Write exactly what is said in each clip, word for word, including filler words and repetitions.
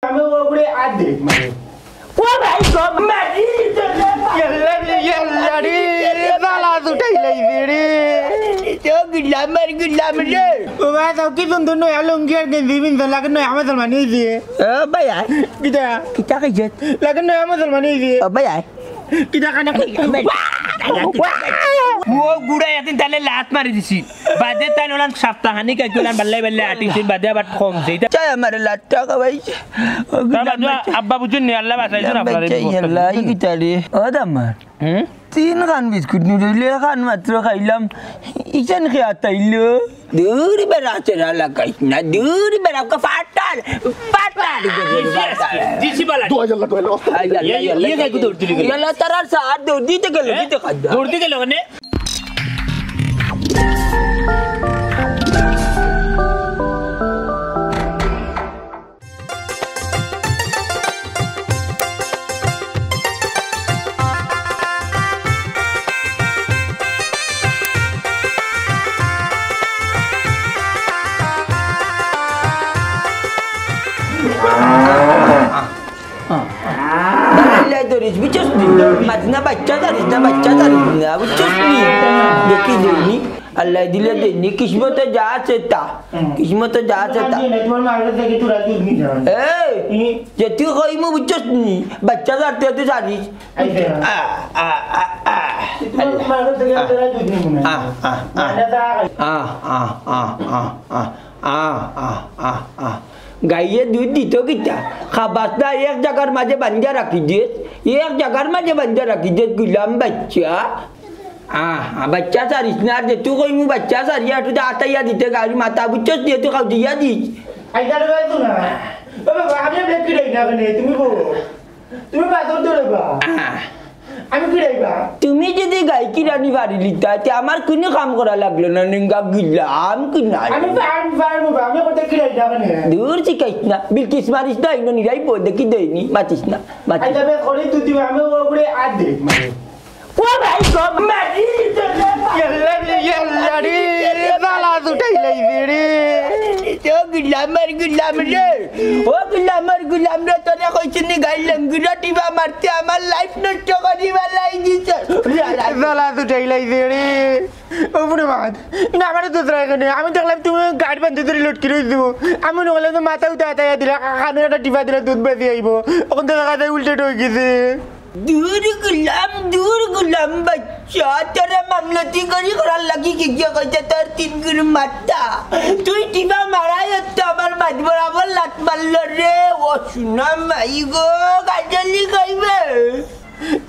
আমি ওগুলো আর দেখ মানে। ও ভাই গো, মারি দিছে রে। ইয়াল্লা রে, ইয়াল্লা রে, জ্বালা দুটাই লাগছে রে। ও গুলাম, আর গুলাম রে। ও ভাই, তাও কি সুন্দর নয়া লুঙ্গি আর গেঞ্জি পিনছে, লাগে নয়া মুসলমান অইছে। ও ভাই, আয়। কিতা? কিতা কইছে? লাগে নয়া মুসলমান অইছে। ও ভাই, আয়। কিতা কানে কই? ও গুড়া একদিন তাইলে লাত মারি দিছি। বাদে তাই ওলান সাপ্তাহ খানিক আগে ওলান বাল্লাই বাল্লাই আটিছিল, বাদে আবার কমছে। ইটা চাই আমার লাতটা খাওয়াইছে। ও তার গুলাম বাদে বাচ্চা। আব্বা বুঝুন নি, আল্লাহ বাঁচাইছেন গুলাম আপনার এই বাচ্চা, বিপদ। ইয়াল্লা, ই কিতা রে? ও দামান। হুম? তিন খান বিস্কুট নিয়ে রইলে, খান মাত্র খাইলাম। ইখান খেয়ে আতাইল। দূর বেড়া, তোরা লাগাইস না, দূর বেড়া, ওকে ফাটার, ফাটার, ফাটার। দিছি বালা। দোয়া জাল্লা, দোয়া জাল্লা। আই, আই, আই, ইয়ে, আই, ইয়ে আই। গাইকু দৌড় দিলি গেল। ইয়াল্লা, তারার সার দৌড় দিতে গেল, হ্যাঁ? দিতে খাদ্য। দৌড় দিতে গেল মানে? বাড়াইলাই ধরিস, বুঝছস নি? মাতিস না, বাচ্চা ধরিস না, বাচ্চা ধরিস না, বুঝছস নি? দেখি দেয়নি, আল্লাহ দিলে দেয়নি, কিসমতে যা আছে তা। হুম। কিসমতে যা আছে তা। তোমার মায়ের কাছে থেকে তোরা দুধ নিয়ে যাও। এই, হুম। যে তুই কইমু বুঝছস নি? বাচ্চা ধরতে তুই জানিস। আইছে। আ, আ, আ, আ। তোমার মায়ের কাছে থেকে আ। তোরা দুধ নিয়ে মনে হয়। আ, আ, আ। মানে তা আ, আ, আ, আ, আ। আ, আ, আ, আ। গাইয়ে দুধ দিত কিতা? খাবাস না, এক জাগার মাঝে বান্ধিয়া রাখি দিস, এক জাগার মাঝে বান্ধিয়া রাখি দিস, গুলাম বাচ্চা। আ, আ, বাচ্চা ছাড়িস না, আর যেহেতু কইমু বাচ্চা ছাড়িয়া, একটু আতাইয়া দিতে গাড়ি মাথা, বুঝছস? যেহেতু খাও দিয়া দিস। আইতার বাজু না। বাবা, আমি ব্রেক কিরাই না কেনে, তুমি বলো। তুমি বাজার ধরে বা। আহ। আমি কিরাইবা। তুমি যদি গাই কিরানি পারিলিতায়, তে আমার কুনু কাম করা লাগলো না, নিঙ্গা গুলাম কিনাই। আমি পার-, পারমু বা, আমি কথা কিরাই যাবে না। দূর শিখাইস না, বিলকিস মারিস না, ইনো নিরাই বই দেখি দেয়নি, মাতিস না, মাতিস আচ্ছা, না। বেশ করে তুই দিবি, আমি ওগুলো আর দেখ, মানে। ও ভাই গো, মারি দিছে রে। ইয়াল্লা রে, ইয়াল্লা রে, জ্বালা দুটাই লাগছে রে। ও গুলাম, আর গুলাম রে। ও গুলাম, আর গুলাম রে, তোরে কইছি নি গাইর লুঙ্গির টিবা মারতে, আমার লাইফ নষ্ট করি বালাই দিছে। জ্বালা দুটাই লাগছে রে। ও বুড়ো মাত, না আমারে তো ত্রাই কেনে? আমি দেখলাম তুমি গাড়ি বান্ধে ধরে লটকি রইছো। আমি মনে করলাম তো মাথা উঠে আতাইয়া দিলা, কানো একটা টিপা দিলা, দুধ বেশি আইবো। ওখান থেকে কাদায় উল্টে হয়ে গেছে। দূর গুলাম, দূর গুলাম বাচ্চা, তোরে মামলতি করি করার লাগি কি গিয়া কইছে তোর তিন গুণ মাথা। তুই টিপা মারাই তো আমার মাঝ বরাবর লাত মারল রে। ও সোনা মাই গো, গাজলি কইবে।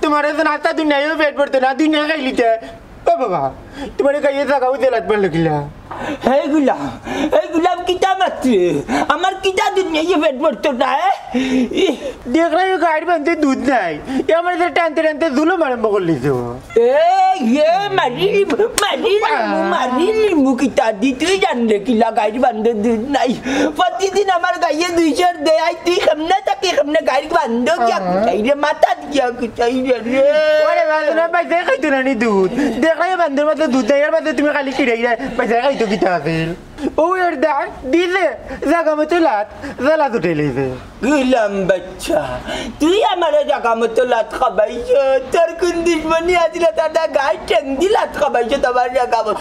তোমার এখন আস্তা দুনিয়ায়ও পেট ভরতো না, দুনিয়া খাইলিতে। ও বাবা, তোমার এই গাইয়ে জাগা উঠে লাত মারলো কিলা? হে গুলাম, হে গুলাম, কিতা মাতরে? আমার কিতা দুনিয়ায় পেট ভরতো না, এ? ই- দেখলাই গাড়ি বান্ধে দুধ নাই। এ আমার এদের টানতে টানতে জুলুম আরম্ভ করলি তো। এ, ইয়ে, মারি লিমু, মারি লিমু, মারি লিমু, কিতা দি তুই জানলে কিলা গাড়ি বান্ধে দুধ নাই? প্রতিদিন আমার গাইয়ে দুইশো দেয়, আই তুই কেমনে থাকি, কেমনে গাড়ি বান্ধো গিয়া আহ। কুচাইলে মাথা গিয়া কুচাইলে রে। ওরে বাবা, তোরা পয়সা খাইতো না নি দুধ। দেখলাই বান্ধর মতো দুধ দেয়, এর মধ্যে তুমি খালি কিরাই রে, পয়সা খাইতো কিতা আছিল? ও এর দাঁত দিলে, জাগা মতো লাত, জ্বালা দুটে লইবে। গুলাম বাচ্চা, তুই আমারে জাগা মতো লাত খাবাইছ, তোর কোন দুশমনি আছিল, তার দা গায়ে ঠেং দি লাত খাবাইছ, তোমার জাগা মতো।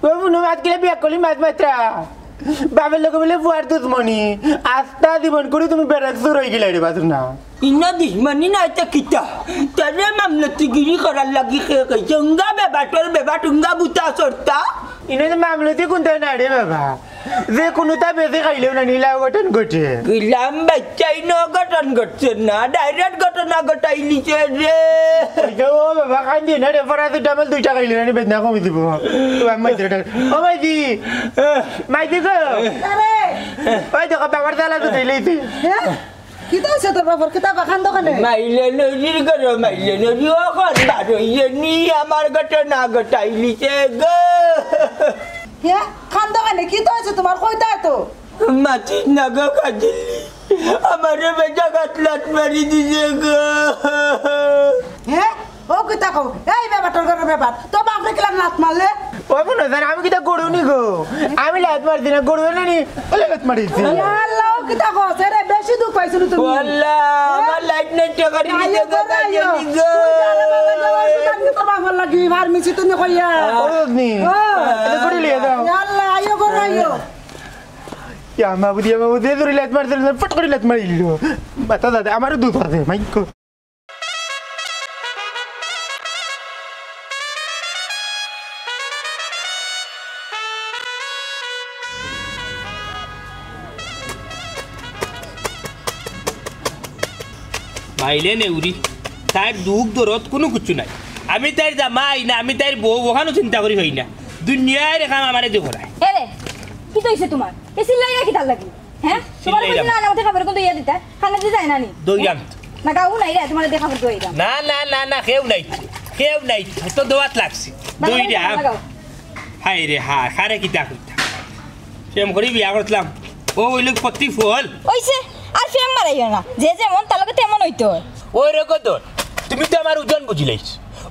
ও বুনো মাত কিলা বিয়া করলি মাত মাত্রা। বাপের লগে বলে বুয়ার দুশমনি। আস্তা জীবন করে তুমি বেড়াক চোর হয়ে গেলে রে বাসু না। ইনো দুশমনি না এটা কিতা? তারে মামলতিগিরি করার লাগি খে কইছে। উঙ্গা বেবাটর বেবাট উঙ্গা বুতা সরতা। ইনো যে মামলতি কোনটা না রে বাবা। যে কোনোটা বেশি খাইলেও না নিলা অঘটন ঘটে। গুলাম বাচ্চাই ন অঘটন ঘটছে না, ডাইরেক্ট ঘটনা ঘটাইলিছে রে। ওই যে ও বাবা, কান্দি না রে, প্যারাসিটামল দুইটা খাইলে না নি, বেদনা কমি দিব। ও আমি মাইজি রে। ও মাইজি, মাইজি গো। আরে। ওই দেখো, বাবার জ্বালা তো দিলেই তুই। হ্যাঁ? কিতা হইছে তোর বাবার? কিতা বা কান্দো কেনে? মাইলে নদীর ঘর, মাইলে নদী ও ঘর বার হইয়ে নি, আমার ঘটনা ঘটাইলিছে গো। হে, কান্দো কেনে? কিতা হইছে তোমার? কইতা তো। মাতিস না গো কাজিলি, আমারে বেটা গাত লাত মারি দিছে গো। হে, ও কিতা কও? এই বেবাটর ঘরে বেবাট, তো বাপরে কিলা লাত মারলে? ও মনে হয় আমি কিতা গরু নি গো, আমি লাত মারছি না, গরু না নি, ওলে লাত মারিছি। ইয়া আল্লাহ। কিতা কস? এরে, বেশি দুখ পাইছো নি তুমি? আল্লাহ, আমার লাইট নাই, টাকা দিবি আইও তো, করে আইও। তুই জানো বাবা, যাওয়ার সময় আমি তোর বাবার লাগি ফার্মেসি তুমি কইয়া। ও, নি। ও। এটা করে লিয়ে দাও। ইয়া আল্লাহ, আইও করে আইও। ইয়া মাবুদ, ইয়া মাবুদ, এ ধরে লাত মার, ধরে লাত, ফট করে লাত মারি দিল। বাতা দাদা, আমারও দুধ আছে, মাইকো। মাইলে নেউরি, তাইর দুখ দরদ কুনু কিচ্ছু নাই। আমি তাইর জামাই না, আমি তাইর বউ, অখানও চিন্তা করি অয় না। দুনিয়ার কাম আমারে দি করায়। এরে, কিতা অইছে তুমার? এ চিল্লাইরা কিতার লাগি? হ্যাঁ? তুমার চিল্লাইরাম। কইছি না, আমারে কাপড় কুন ধইয়া দিতা? কানে দি যায় না নি? ধইরাম। না, গাউ নাই রে, তুমারে দিয়া কাপড় ধইরাম। না, না, না, না, কেউ নাই। কেউ নাই। তো দোয়াত লাগছি। লাগাও, ধইরাম। লাগাও। হায় রে হায়, কারে কিতা কইতাম। প্রেম করি বিয়া করছিলাম। ও অইল প্রতি ফল। অইছে, আর প্রেম মারাইও না। যে যেমন, তার লগে তেমন অইতে অয়। ওই রে গদর, তুমি তো আমার ওজন বুঝিলাইছ।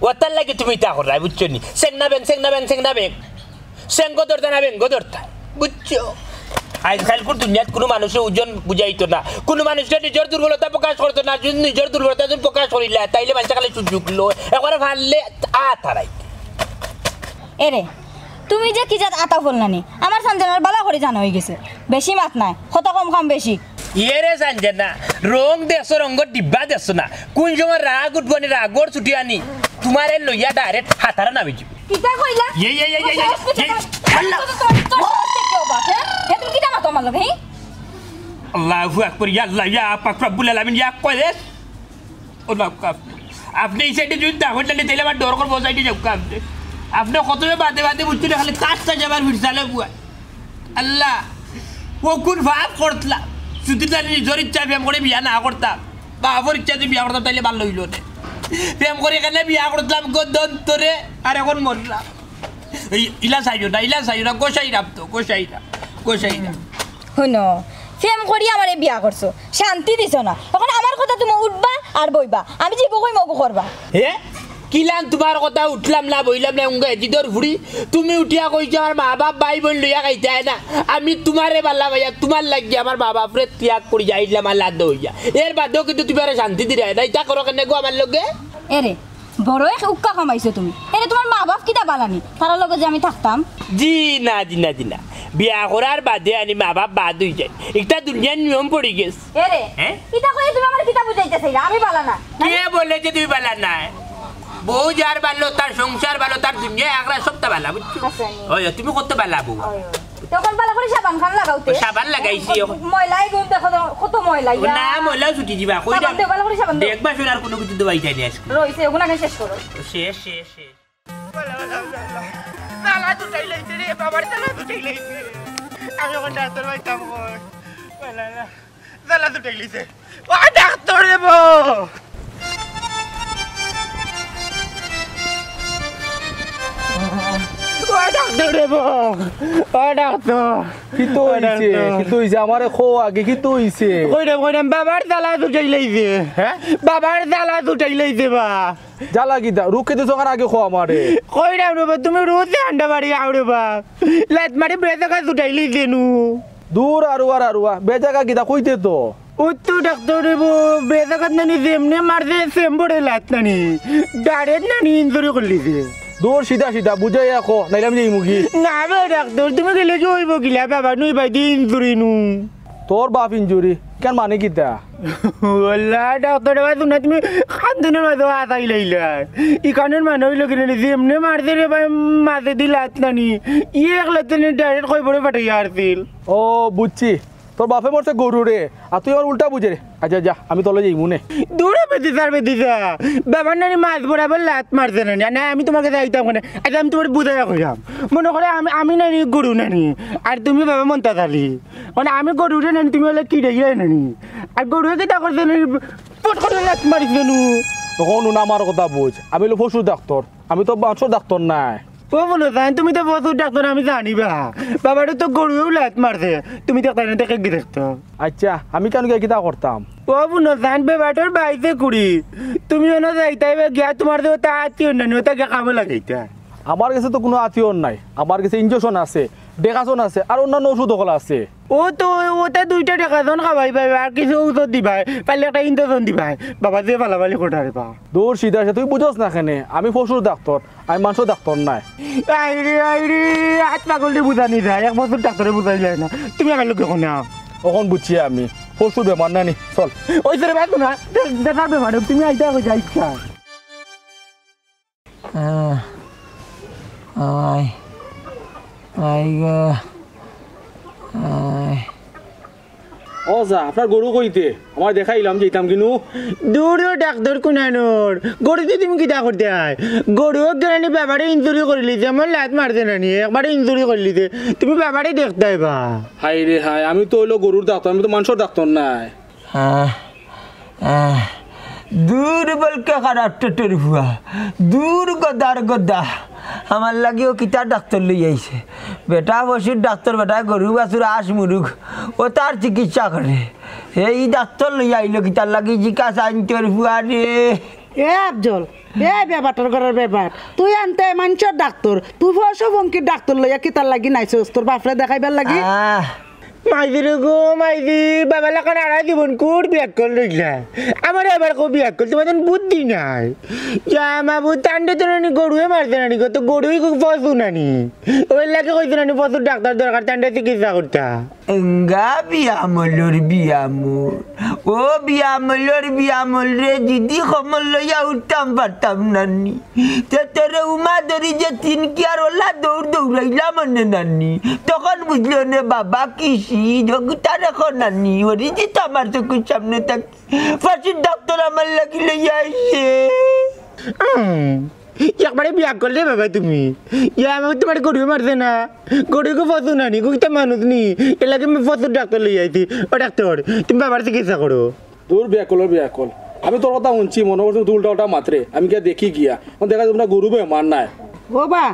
অতার লাগি তুমি ইতা কররায়, বুঝছো নি? সেংনা বেং, সেংনা বেং, সেংনা বেং। সেঙ্গো ধরতা না বেঙ্গো ধরতা, বুঝছো? আইজকাইলকুর দুনিয়াত কুনু মানুষে ওজন বুঝাইতো না, কুনু মানুষে নিজর দুর্বলতা প্রকাশ করতো না। যদি নিজর দুর্বলতা যদি প্রকাশ করিলা, তাইলে মানষে খালি সুযোগ লয়, একবারে ফারলে আত হারাই। এরে, তুমি যে কি জাত আতা ফল নানি, আমার সানজানার বালা করি জানা অইগেছে। বেশি মাত নাই, কথা কম কাম বেশি। ইয়ে রে সানজানা, রং দেখছো, রঙ্গর ডিব্বা দেখছো না, কুন সময় রাগ উঠবো নি, রাগর ছুটি আনি, তুমারে লইয়া direct হাতারা নামি যিবো। কিতা কইলা? ইয়ে, ইয়ে, ইয়ে, ইয়ে, ইয়ে, সাহস পেতে ইয়ে, পারো? আল্লাহ। তোর, তোর, তোর সাহস পেতে কেউ বাপ, হ্যাঁ? হ্যাঁ, তুমি কিতা মাতো আমার লগে, হ্যাঁ? আল্লাহু আকবার, ইয়া আল্লাহ, ইয়া পাক রব্বুল আলামিন, ইয়া কয়রেস। ও না, কাপ। আপনে ই সাইডে যদি না হইলেন, তাইলে আমার ডর করবো, ও সাইডে যাউক্কা আপনে। আপনে কত বাদে বাদে বুঝছো না, খালি তার সাইডে আবার ফিরসালে বুয়া। আল্লাহ, ও কুন পাপ করতলা? যদি তার নিজর ইচ্ছা প্রেম করি বিয়া না করতাম, বাপর ইচ্ছা যদি বিয়া করতাম, তাইলে ভালা অইলো নে। প্রেম করি কেনে বিয়া করতাম গো দন্তরে, আর এখন মরলাম। এই ইলা চাইও না, ইলা চাইও না, গোসাই রাম তো, গোসাই রাম, গোসাই রাম। হুনো, প্রেম করি আমারে বিয়া করছো, শান্তি দিছো না। এখন আমার কথা তুমি উঠবা আর বইবা, আমি যে বকই মগু করবা। হে? কিলান তুমার কথা উঠলাম না, বইলাম না, উঙ্গা এজিদর ফুড়ি। তুমি উঠিয়া কইছো আমার মা বাপ ভাই বইন লইয়া খাইতায় না। আমি তুমারে বালা পাইয়া, তুমার লাগি আমার মা বাপরে ত্যাগ করি যাইলাম আলাদা অইয়া। এর বাদেও কিন্তু তুমি আরে শান্তি দিরায় না। ইতা করো কেনে গো আমার লগে? এরে, বড় এক উক্কা কামাইছো তুমি। এরে, তুমার মা বাপ কিতা বালা নি? তারার লগে যে আমি থাকতাম। জি না, জি না, জি না। বিয়া করার বাদে আনি মা বাপ বাদ অই যায়। ইটা দুনিয়ার নিয়ম পড়ি গেছে। এরে, হ্যাঁ? ইতা কইয়া তুমি আমারে কিতা বুঝাইতায় চাইরায়? আমি বালা না। কে বলে যে তুমি বালা নায়? বউ যার বালা, তার সংসার বালা, তার দুনিয়া আখেরাত সবটা বালা, বুঝছো? আচ্ছা, নি। ওই, তুমি কত বালা বউ। ওই, ওই। তখন বালা করি সাবান খান লাগাও তে। সাবান লাগাইছি। ময়লা এগুন দেখো তো, কত ময়লা, ও ইয়া। না, ময়লা ছুটি দিবা, কই সাবান দাও? দেও, বালা করি সাবান দেও। দেখবা, শোন, আর কুনু কিছু দেওয়াই যায়নি আজকে। রইছে, এগুন আগে শেষ করো। শেষ, শেষ, শেষ। জ্বালা দুটাই লাইছে রে, বাবার জ্বালা দুটাই লাইছে। আমি এখন ডাক্তার পাইতাম কই? জ্বালা দুটাই লাইছে। ও ডাক্তার দেব। ও ডাক্তার দেব। ও ডাক্তার। কিতা অইছে? কিতা অইছে? আমারে কও আগে, কিতা অইছে? কইরাম, কইরাম, বাবার জ্বালা দুটাই লাইছে। হ্যাঁ? বাবার জ্বালা দুটাই লাইছে বা। জ্বালা কিতা? রোগ কিতা অইছে আগে কও আমারে। কইরাম রে বা, তুমি রোজ আন্ডা বাড়ি আও রে বা। লাত মারি বেজাগা দুটাই লাইছে নু। দূর আরুয়া, আরুয়া, বেজাগা কিতা কইতে তো। ও তো ডাক্তার রে বা, বেজাগাত নানি যেমনে মারছে, সেম বড়ে লাত নানি। ডাইরেক্ট নানি ইনজুরি করিলিছে। দূর সিধা সিধা, বুঝাইয়া কও, নাইলে আমি যাইমুগি। না বে ডাক্তার, তুমি গেলে কি অইবো গিলা বাবা, নু ইবায়দি ইনজুরি নু। তোর বাপ ইনজুরি, কেন মানে কিতা? ওলা ডাক্তার রে বা, তুমি কান্দনের মাঝে আতাই লাইলা। ইখানর মানে অইলো কিতা নি, যেমনে মারছে রে বা, মাঝেদি লাত নানি। ই এক লাত নানি ডাইরেক্ট কই বড় ফাটাইয়া আরছিল। ও, বুঝছি। তোর বাপে মরছে গরুরে, আর তুই আমার উল্টা বুঝে রে। আচ্ছা, যা, আমি তলে যাইমু নে। দূরে বেদিসা, বেদিসা। বাবার নানি মাঝ বরাবর লাত মারছে নানি। না, আমি তুমার গেছে আইতাম কেনে? আচ্ছা, আমি তুমারে বুঝাইয়া কইরাম। মনো করো আমি, আমি নানি গরু নানি, আর তুমি বাবা মন্তাজ আলী। মানে আমি গরুরে নানি, তুমি অইলে কিরাইয়া নানি। আর গরুয়ে কিতা করছে নানি, পট করি লাত মারছে নু। তখন হুন আমার কথা বুঝ, আমি অইলে পশু ডাক্তার, আমি তো মানষর ডাক্তার নায়। ও বুনো জান, তুমি তো পশুর ডাক্তার, আমি জানি বা। বাবারে তো গরুয়েও লাত মারছে, তুমি দেখতায় না, দেখে কি দেখতো? আচ্ছা, আমি কেনে গিয়া কিতা করতাম? ও বুনো জান, বেবাটর বাইছে কুড়ি, তুমি অনো যাইতায় বা গিয়া, তুমার যে ওটা আত্মীয় নানি, ওটা গিয়া কামো লাগাইতা। আমার গেছে তো কুনু আত্মীয় নাই, আমার গেছে ইঞ্জেকশন আছে, ডেকাছন আছে, আর অন্যান্য ওষুধ অকল আছে। ও তো, ওতে দুইটা ডেকাছন খাওয়াইবায়, আর কিছু ওষুধ দিবায়, পারলে একটা ইঞ্জেকশন দিবায়। বাবা, যে বালাবালি কররা রে বা। দূর সিধা সে, তুই বুঝস না কেনে? আমি পশুর ডাক্তার, আমি মানষর ডাক্তার নায়। আইরে, আইরে, আত পাগলরে বুঝানি যায়, এক বছর ডাক্তারে বুঝাই যায় না। তুমি আমার লগে অখন আও। অখন বুঝছি আমি, পশুর বেমার নানি, চল। ওই তোরে বাদ না, দে-, দেখার বেমার, তুমি আইতা কই যাইতা। আহ, আয়, আয় গো, আয়। ও যা, আপনার গরু কইতে? আমার দেখাইলাম যে ইতাম কিনু। দূর ও ডাক্তার কুনানোর। গরুতে তুমি কিতা করতে আয়? গরু একজনানি বাবারে ইঞ্জুরি করিলিছে, আমার লাত মারছে নানি, একবারে ইঞ্জুরি করিলিছে। তুমি বাবারে দেখতে আইবা। হায় রে হায়, আমি তো অইলো গরুর ডাক্তার, আমি তো মানষর ডাক্তার নায়। আহ, আহ, দূর বলকে খারাপ টেটের ফুয়া, দূর গদার গদা, আমার লাগিও কিতা ডাক্তার লই আইছে। বেটা পশুর ডাক্তার, বেটা গরু বাছুর আস মুরুগ, ও তার চিকিৎসা করে। এই ডাক্তার লই আইলো কিতার লাগি জিকা সাইন্তর ফুয়া রে। এ আফজল, এ বেবাটার ঘরের বেবাট, তুই আনতে মানষর ডাক্তার, তুই পশু পঙ্কির ডাক্তার লইয়া কিতার লাগি নাইছস, তোর বাপরে দেখাইবার লাগি? আহ, মাইজি রে গো, মাইজি, বাবা লাখান আড়াই জীবন কুর বিয়াক্কল রইলা। আমার এবার কো বিয়াক্কল, তোমার যেন বুদ্ধি নাই। ইয়া মাবুদ, তান্ডে তো নানি গরুয়ে মারছে নানি গো, তো গরুই কো পশু নানি। ওই লাগে কইছে নানি পশুর ডাক্তার দরকার, তান্ডে চিকিৎসা করতা। এঙ্গা বিয়ামলর বিয়ামল, ও বিয়ামলর বিয়ামল রে, জিদি কমল লইয়া উঠতাম পারতাম নানি। তে তোরে উমা ধরি যে তিন কিয়ার ওলা দৌড় দৌড়াইলাম অনে নানি। তখন বুঝলো নে বাবা কি সিদ, হগুতার এখন নানি, ওরি যে তো আমার চকুর সামনে থাকি পশুর ডাক্তার আমার লাগি লইয়া আইছে। উম, একবারে বিয়াক্কল রে বাবা তুমি। ইয়া, আমার তোমার গরু মারছে না, গরু কো পশু নানি, কো কিতা মানুষ নি, এর লাগি আমি পশুর ডাক্তার লইয়া আইছি। ও ডাক্তার, তুমি বাবার চিকিৎসা করো। দূর বিয়াক্কলর বিয়াক্কল। আমি তোর কথা হুনছি, মনো করছি তুই উল্টা উল্টা মাতরে। আমি গিয়া দেখি গিয়া। অখন দেখা যায় তুমরা গরু বেমার নায়। ও বা,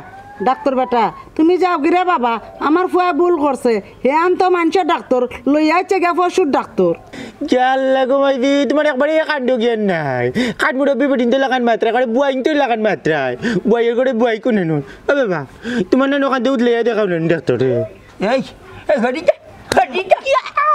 ডাক্তার বেটা, তুমি যাও গিরে বাবা, আমার ফুয়া ভুল করছে। হে আনতো মানষর ডাক্তার, লইয়া আইছে গিয়া পশুর ডাক্তার। জাল্লা গো মাইজি, তোমার একবারে কাণ্ড জ্ঞান নাই। কাঠমুরব্বি বেটিন্তর লাখান মাতরায়, একবারে বুয়াইন্তর লাখান মাতরায়। বুয়াইর ঘরে বুয়াই কুনানোর। ও বাবা, তোমার নানু কান্দে উঠলে দেখাও না ডাক্তারে। এই, এই, হরি যা, হরি যা,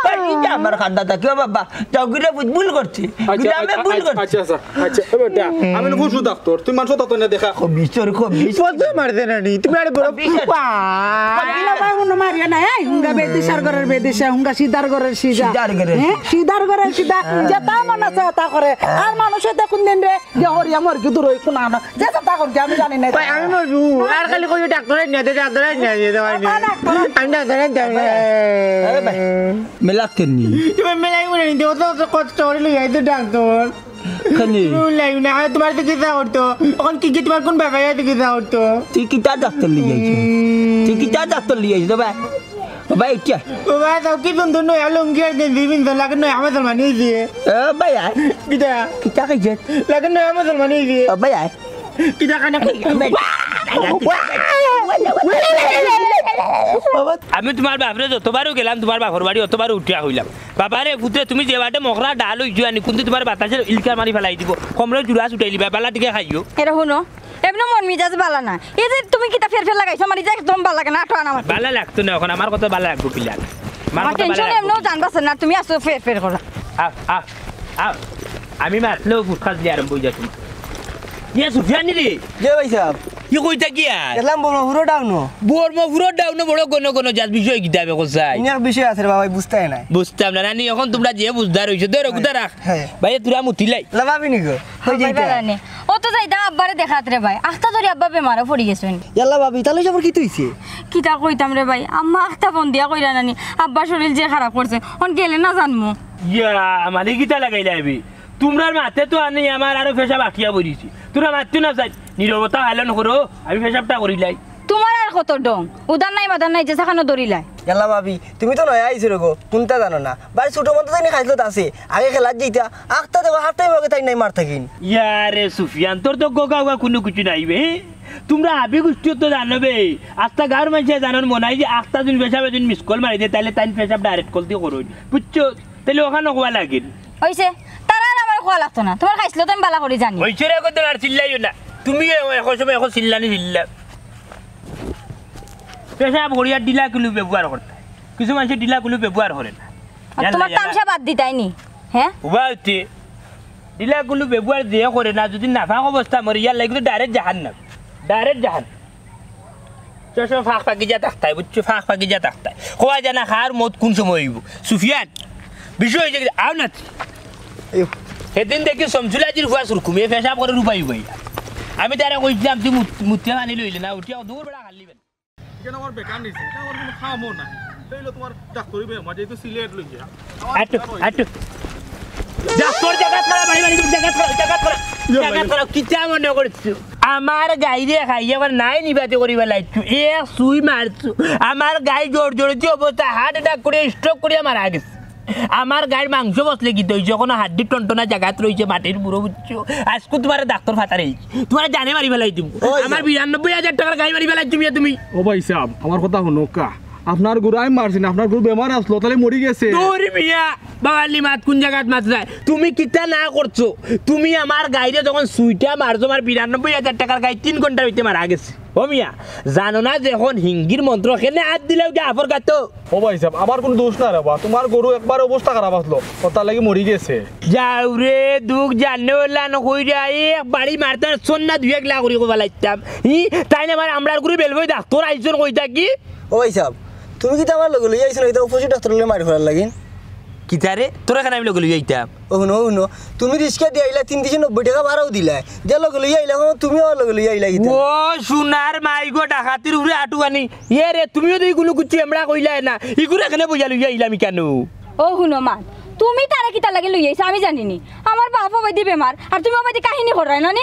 হরি যা, আমার কান্দা থাকি, ও বাবা, যাও গিরে ভুল, ভুল করছে। আচ্ছা, গিরে আমি আচ্ছা, ভুল আচ্ছা, করছি। আচ্ছা, আচ্ছা, আচ্ছা, ও বেটা, আমি না পশু ডাক্তার, তুই মানষর ডাক্তার না দেখা। খবিসর, খবিস। পশু মারছে নানি, তুমি আরে বড় খবিস। বাহ। খবিস। ইলা ভাই, হুনো মারিয়া না, এই, হুঙ্গা বেদিশার ঘরের বেদিশা, হুঙ্গা সিদার ঘরের সিদা। সিদার ঘরের হ্যাঁ? সিদা। সিদার ঘরের সিদা, যেতা মন আছে, তা করে। আর মানুষে দেখুন দিন রে, যে হরিয়া মরগি দূর হই কুনানো। যে তা কর কি আমি জানি না। ভাই, আমি মরবো। আর খালি কই ডাক্তার আইন না দে, ডাক্তার আইন না দে, ভাই। বাবা, ডাক্তার আইন। আমি ডাক্তার আইন না। আরে ভাই, মেলাত কেন নি? তুমি মেলাই মনে নিতে, অত, অত কষ্ট করি লই আইছো ডাক্তার। খালি। তুমি লাই না, আর তোমার তো কিতা করতো? অখন কি কি তোমার কোন বাবায় তো কিতা করতো? তুই কিতা ডাক্তার লই আইছো? তুই কিতা ডাক্তার লই আইছো, ভাই? ও ভাই, উঠিয়া। ও ভাই, তাও কি সুন্দর নয়া লুঙ্গি আর গেঞ্জি পিনছো, লাগে নয়া মুসলমানি অইছে। ও ভাই, আয়। কিতা? কিতা কইছে? লাগে নয়া মুসলমানি অইছে। ও ভাই, আয়। কিতা কানে কই? আমি তোমার বাপরে যতবারও গেলাম, তোমার বাপর বাড়ি অতবারও উঠিয়া কইলাম, "বাবারে, পুতরে, তুমি যে বাটে মকরা ডাল অইছো আনি, কুন্তি তোমার বাতাসে ইলকা মারি ফালাই দিব, কমরে জুড়া ছুটাই দিবা, বালা দিকে খাইও।" এরে হুনো, এমনে মন মিজাজ বালা না। এই যে তুমি কিতা ফের ফের লাগাইছো, আমার এই যে একদম বালা লাগে না, আটো আনা আমার। বালা লাগতো না অখন, আমার কথা বালা লাগবো কিলা? আমার আমার কথা বালা টেনশন লাগবো। এমনেও জানবা না, তুমি আসো ফের ফের করা। আ, আ, আ, আমি মাতলেও ফুটকাজ দিয়ে আরম্ভ অই যায় তোমার। ইয়ে সুফিয়ানি রে। জি ভাই সাহেব। ইয়ে কইতা কি আর? গেলাম ব্রহ্মপুরর ডাউনো। ব্রহ্মপুরর ডাউনো বড় ঘন ঘন যাস, বিষয় কিতা বে কসাই? অনেক বিষয় আছে রে বাবা, বুঝতায় নায়। বুঝতাম না, নানি, অখন তোমরা যে বুঝদার অইছো, ধরো, হ্যাঁ। গুতা রাখ। হ্যাঁ। ভাই, তোরা মুতিলাই। লাভাবি নি গো? হ্যাঁ, কই ভাই, যাইতা? বালা নে। ও তো যাইতাম আব্বারে দেখাত রে ভাই। আখতা ধরি আব্বা বেমারো পড়ি গেছইন। ইয়াল্লা ভাবি, তাইলে সবার কিতা অইছে? কিতা কইতাম রে ভাই, আম্মা আখতা ফোন দিয়া কইরা নানি, আব্বার শরীর যে খারাপ করছে, অন গেলে না জানমু। ইয়া, আমারে কিতা লাগাইলা এবি? তুমরার মাতে তো আনি আমার আরো পেশাব আটিয়া পড়িছে। তুমরা মাততো না চাই, নীরবতা পালন করো, আমি পেশাবটা করিলাই। তুমার আর কত ঢং? উদার নাই, মাদার নাই, যে যেখানো ধরিলায়। ইয়াল্লা ভাবি, তুমি তো নয়া আইছো রে গো, কুন্তা জানো না। বাড়ি ছোট মতো তাইন খাইছলত আছে, আগে খেলাত যাইতা, আখতা দেখো, হাফ টাইম আগে তাইন নাই মার থাকিন। ইয়ারে সুফিয়ান, তোর তো গগা উগা কুনু কিছু নাই বে। তুমরা হাবি গুষ্টিও তো জানো বে, আস্তা গাঁওর মানষে জানইন মনাই যে আখতা যুদি পেশাব যুদি miss call মারি দে, তাইলে তাইন পেশাব direct call দি করইন, বুঝছো? তাইলে অখান অকবা লাগিল। অইছে, তারার আমার কওয়া লাগতো না, তুমার খাইছলত আমি বালা করি জানি। অইছে রে, কত আর চিল্লাইও না। তুমি এ-, এক সময় এক চিল্লানি চিল্লা। পেশাব করিয়া ঢিলা কুলু ব্যবহার করতায়। কিছু মানষে ঢিলা কুলু ব্যবহার করে না। আর ইয়াল্লা, তোমার ইয়াল্লা। তামশা বাদ দিতায় নি? হ্যাঁ? উবা অইতে ঢিলা কুলু ব্যবহার যে করে না, যদি নাপাক অবস্থা মরে, ইয়াল্লা, এগুলো direct জাহান্নাম। Direct জাহান্নাম। চশমা ফাঁক ফাঁকি যা থাকতায়, বুঝছো? ফাঁক ফাঁকি যা থাকতায়। কওয়া যায় না কার মউত কুন সময় অইবো। সুফিয়ান, বিষয় অইছে কি, আও না। আইও। সেদিন দেখি শমসুল আজির ফুয়া সুরকুমে পেশাব করে রূপাই উবাই। আমি তারে কইছিলাম, "তুই মুত-, মুতিয়া পানি লইলে না, উঠিয়া দূর বেড়া খালি বেলা।" ইখান আমার বেকার নিছে, ইখান আমার কুনু কামও নাই। তাইলে তোমার ডাক্তারি বেমার, যেহেতু সিলেট লইয়া। আটু, আটু। ডাক্তার জাগাত খারাপ, বাড়ি বাড়ি জাগাত খারাপ, জাগাত খারাপ। ইয়া জাগাত ভাই। খারাপ, কিতা মনে করছো? আমার গাইরে খাইয়া আবার নাই নিবাতে করিবা লাগছো। এক সুই মারছো। আমার গাই জোর জোরে যে অবস্থা, heart attack করে, stroke করিয়া মারা গেছে। আমার গাইর মাংস বসলে কি দইছে, কোনো হাড্ডি টনটনা জাগাত রইছে, মাটির বুড়ো বুঝছো। আজকে তোমার ডাক্তার ফাতারে, তোমার জানে মারি ফেলাই দিব। ওই আমার যাও। বিরানব্বই হাজার টাকার গাই মারি ফেলাই তুমি, তুমি। ও ভাই সাহেব, আমার কথা হুনো কা। আপনার গরু আমি মারছি না, আপনার গরু বেমার আসলো, তাইলে মরি গেছে। দৌড়ি মিয়া, বাবালি মাত কোন জাগাত মাত যায়? তুমি কিতা না করছো? তুমি আমার গাইরে যখন সুইটা মারছো, আমার বিরানব্বই হাজার টাকার গাই তিন ঘন্টার ভিতরে মারা গেছে। ও মিয়া, জানো না যে এখন হিঙ্গির মন্ত্র, কেনে হাত দিলেও যে আফর গাতো। ও ভাই সাহেব, আমার কোনো দোষ না রে বা, তোমার গরু একবারে অবস্থা খারাপ আসলো, ও তার লাগি মরি গেছে। যাও রে, দুখ জানে ওলা নকইরা, এক বাড়ি মারতে আর সন্না দুই এক লাখ করি কবা লাগতাম। ই, তাই না আমার আমরার গরু বেলবই ডাক্তার আইজন কইতা কি? ও ভাই সাহেব, তুমি কিতা আমার লগে লইয়া আইছো না, কিতা পশু ডাক্তার লগে মারি ফেলার লাগিন? কিতা রে? তোরা কেন আমি লগে লইয়া আইতাম? ও হুনো, ও হুনো, তুমি রিক্সা দিয়া আইলা, তিন তিনশো নব্বই টাকা ভাড়াও দিলা, যে লগে লইয়া আইলা, ও তুমি আমার লগে লইয়া আইলা কিতা? ও সোনার মাই গো, ডাকাতির উপরে আটু আনি। এ রে, তুমিও তো ইগুলো কুচ্ছু এমড়া কইলা না, ইগুলো এখানে বইয়া লইয়া আইলাম কেন? ও হুনো মা, তুমি তারে কিতা লাগে লইয়া আইছো আমি জানি নি। আমার বাপ অবাদি বেমার, আর তুমি অবাদি কাহিনী করায় না নি?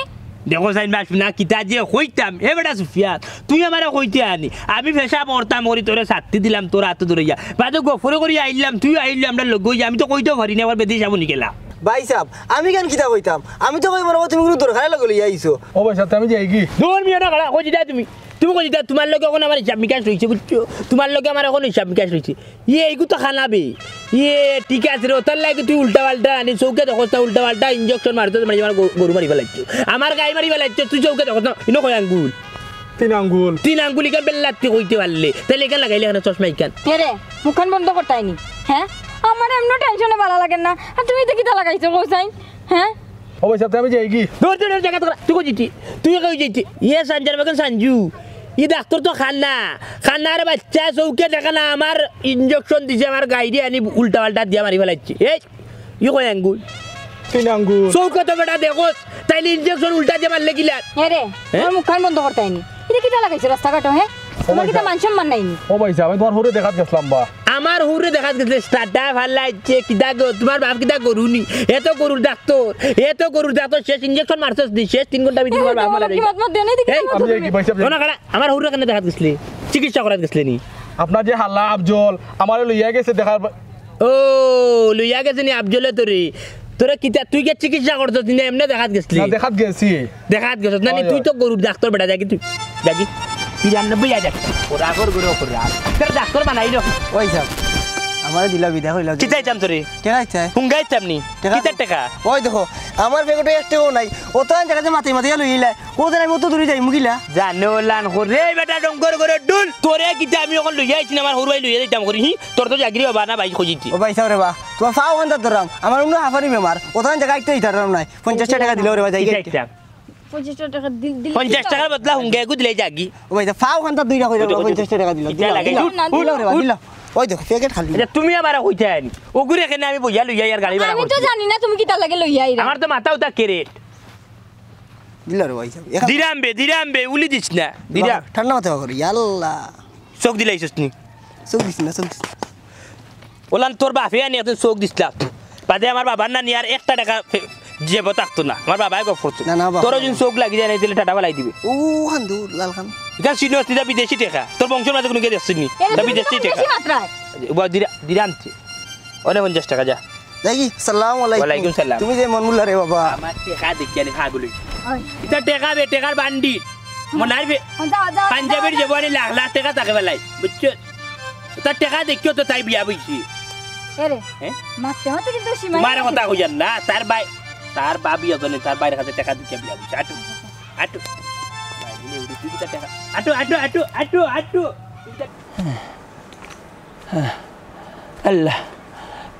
দেখো চাইন বা সোনা, কিতা যে কইতাম, এ বেটা সুফিয়ান, তুই আমারে কইতে আনি, আমি পেশাব করতাম করি তোরে ছাত্তি দিলাম, তোর আতো ধরিয়া। বাদে গফরে করি আইলাম, তুই আইলি আমরা লগে অইয়া, আমি তো কইতেও পারি না, আবার বেদি সাবনি গেলা। ভাই সাহেব, আমি কেন কিতা কইতাম? আমি তো কই মনে কর তুমি কোনো দরকারে লগে লইয়া আইছো। ও ভাই সাহেব, আমি যাই কি? দূর মিয়া না, খাড়া, কই দিতা তুমি? তুমি কই দিতা? তোমার লগে এখন আমার হিসাব নিকাশ রইছে, বুঝছো? তোমার লগে আমার এখন হিসাব নিকাশ রইছে। ইয়ে, এইগু তো খানাবে। ইয়ে, ঠিক আছে রে, ওটার লাগে তুই উল্টা পাল্টা আনি, চউখে দেখোস না, উল্টা পাল্টা ইঞ্জেকশন মারতে মারি আমার গরু, গরু মারি ফেলাইছো। আমার গাই মারি ফেলাইছো, তুই চউখে দেখোস না, ইনো কয় আঙ্গুল? তিন আঙ্গুল। তিন আঙ্গুল ইখান বেল্লাত্তি কইতে পারলে, তাইলে ইখান লাগাইলে কেনে চশমা ইখান? এ রে, মুখখান বন্ধ করতায় নি, হ্যাঁ? আমার এমনও টেনশনে ভালা লাগে না, আর তুমি ইতা কিতা লাগাইছো কও চাইন, হ্যাঁ? ও ভাই সাহেব, আমি যাই কি? ধর, ধর, ধর, জায়গা তোরা, তুই কই যাইতি? তুই কই যাইতি? ইয়ে সাঞ্জার বেগম সাঞ্জু, ই ডাক্তার তো খানা, খানার বাচ্চা চউখে দেখে না, আমার ইঞ্জেকশন দিছে, আমার গাইরে আনি উল্টা পাল্টা দিয়া মারি ফেলাইছে। এই, ই কয় আঙ্গুল? তিন আঙ্গুল। চউখে তো বেটা দেখোস, তাইলে ইঞ্জেকশন উল্টা দিয়া মারলে কিলা? এ রে, হ্যাঁ? তোমার মুখখান বন্ধ করতায় নি। ইতা কিতা লাগাইছো রাস্তাঘাটো, হ্যাঁ? ও তোমার ভাই কিতা সাহেব। মান সম্মান নাই নি? ও ভাই সাহেব, আমি তোমার হুরে দেখাত গেছিলাম বা। আমার হুরে দেখাত গেছিলে, স্টার্টার ফালাইছে, কিতা গো, তোমার বাপ কিতা গরু নি? এত গরুর ডাক্তার, এত গরুর ডাক্তার, শেষ ইঞ্জেকশন মারছস নি, শেষ তিন ঘন্টা ভিতরে তোমার বাপ মারা যাইবো। মত মত দেন, এদিকে এই, মত আমি দেন। এই কি ভাই সাহেব? শোনো, খাড়া, আমার হুরে কেনে দেখাত গেছিলে? চিকিৎসা করাত গেছিলে নি? আপনার যে হালা আফজল, আমারে লইয়া গেছে দেখার বা- ও, লইয়া গেছে নি আফজলে তোরে? তোরে কিতা, তুই কি চিকিৎসা করছস নি? এমনে দেখাত গেছলি? না, দেখাত গেছি। দেখাত গেছস না নি? হয়, তুই হয়। তো গরুর ডাক্তার বেটা, যাগি তুই। যাগি। বিরানব্বই হাজার। ওরা কর গরু কর আর। তোর ডাক্তার বানাইলো। ওই সাহেব, আমারে দিলা বিদায় কইলা। কিতা চাইতাম তোরে? টেকা চাই। হুঙ্গাইতাম নি? টেকা? কিতার টেকা? ওই দেখো, আমার পকেটো এক টেকাও নাই। অত জায়গাতে মাথায় মাথায় লইলা। ও জানে আমি অত দূরে যাইমু কিলা? জানো লান করে, এই বেটা ডঙ্গর করে ডুল। তোরে কিতা আমি অখন লইয়া আইছি না, আমার হুরু ভাই লইয়া যাইতাম করি, হি? তোর তো চাকরি হবা না ভাই, খুঁজিতি। ও ভাই সাহেব রে বা, তোমার ফাও খান্দাত ধরাম, আমার অন্য হাফানি বেমার, অত জায়গা আইতে দিতাম নাই। পঞ্চাশ টেকা দিলে ওরে ভাই, যাই কিতা গেছে। আইতাম? পঞ্চাশ টেকা দিল, দিল। পঞ্চাশ টেকার বদলা হুঙ্গে এগু দিলে যাগি। ও ভাই, ফাও খান্দাত দুইটা কইরা ওই দেখো, ওই পঞ্চাশ টেকা দিল, কিতা দিল, লাগে? দিল, উঠ, দিল উঠ, রে বা, উঠ। দিল। ওই দেখো, প্যাকেট খালি। আচ্ছা, তুমি আবার কইতে আনি। ওগুরে এখানে আমি বইয়া লইয়া আর গাড়ি ভাড়া আমি তো করছি। জানি না তুমি কিতা লাগে লইয়া আইরা। আমার তো মাথা উতা কেরেট। দিল রে ভাই সাহেব। এখন দিরাম বে, দিরাম বে, উলি দিস না। দিরাম। ঠান্ডা মাথায় করি, ইয়াল্লা। চোখ দিলাইছস নি? চোখ দিস না, চোখ দিস না। ওলান তোর বাপে আনি একদিন চোখ দিসলা। বাদে আমার বাবার নানি আর একটা টেকা ফে-, জেবো থাকতো না। আমার বাবায় গপ করতো। না, না, বাবা। তোর ওই দিন চোখ লাগি যায় না, দিলে টাটা ফালাই দিবে। ও, খান্দু, লাল খান। এখান চিনো, তুই যা বিদেশি টেকা। তোর বংশর মাঝে কোনো গিয়ে দেখছিস নি? এটা তা তুমি বিদেশি তো টেকা। বেশি মাত্রায়। উবা দিরা-, দিরাম তে। অনে পঞ্চাশ টেকা যা। দেখি, সালাম আলাইকুম। ওয়ালাইকুম সালাম। তুমি যে মন মুল্লা রে বাবা। আমার টেকা দেখি আনি ফাগুলি। ওই। এটা টেকা বে, টেকার বান্ডি। মনার বে-, যাও, যাও, পাঞ্জাবের যাও, যে বড়ি লাখ লাখ টেকা থাকে বেলায়, বুঝছো? তার টেকা দেখিও তো তাই বিয়া বইছি। এরে, হ্যাঁ? মারতে মারতে কিন্তু সীমা তোমার কথা কইয়ার না, তার ভাই, তার ভাবি ওখানে, তার ভাইয়ের কাছে টেকা দেখিয়া বিয়া বইছি। আটু, আটু। ভাই, দিলে উড়ে তুই কিতা টেকা? আটু, আটু, আটু, আটু, আটু। আল্লাহ,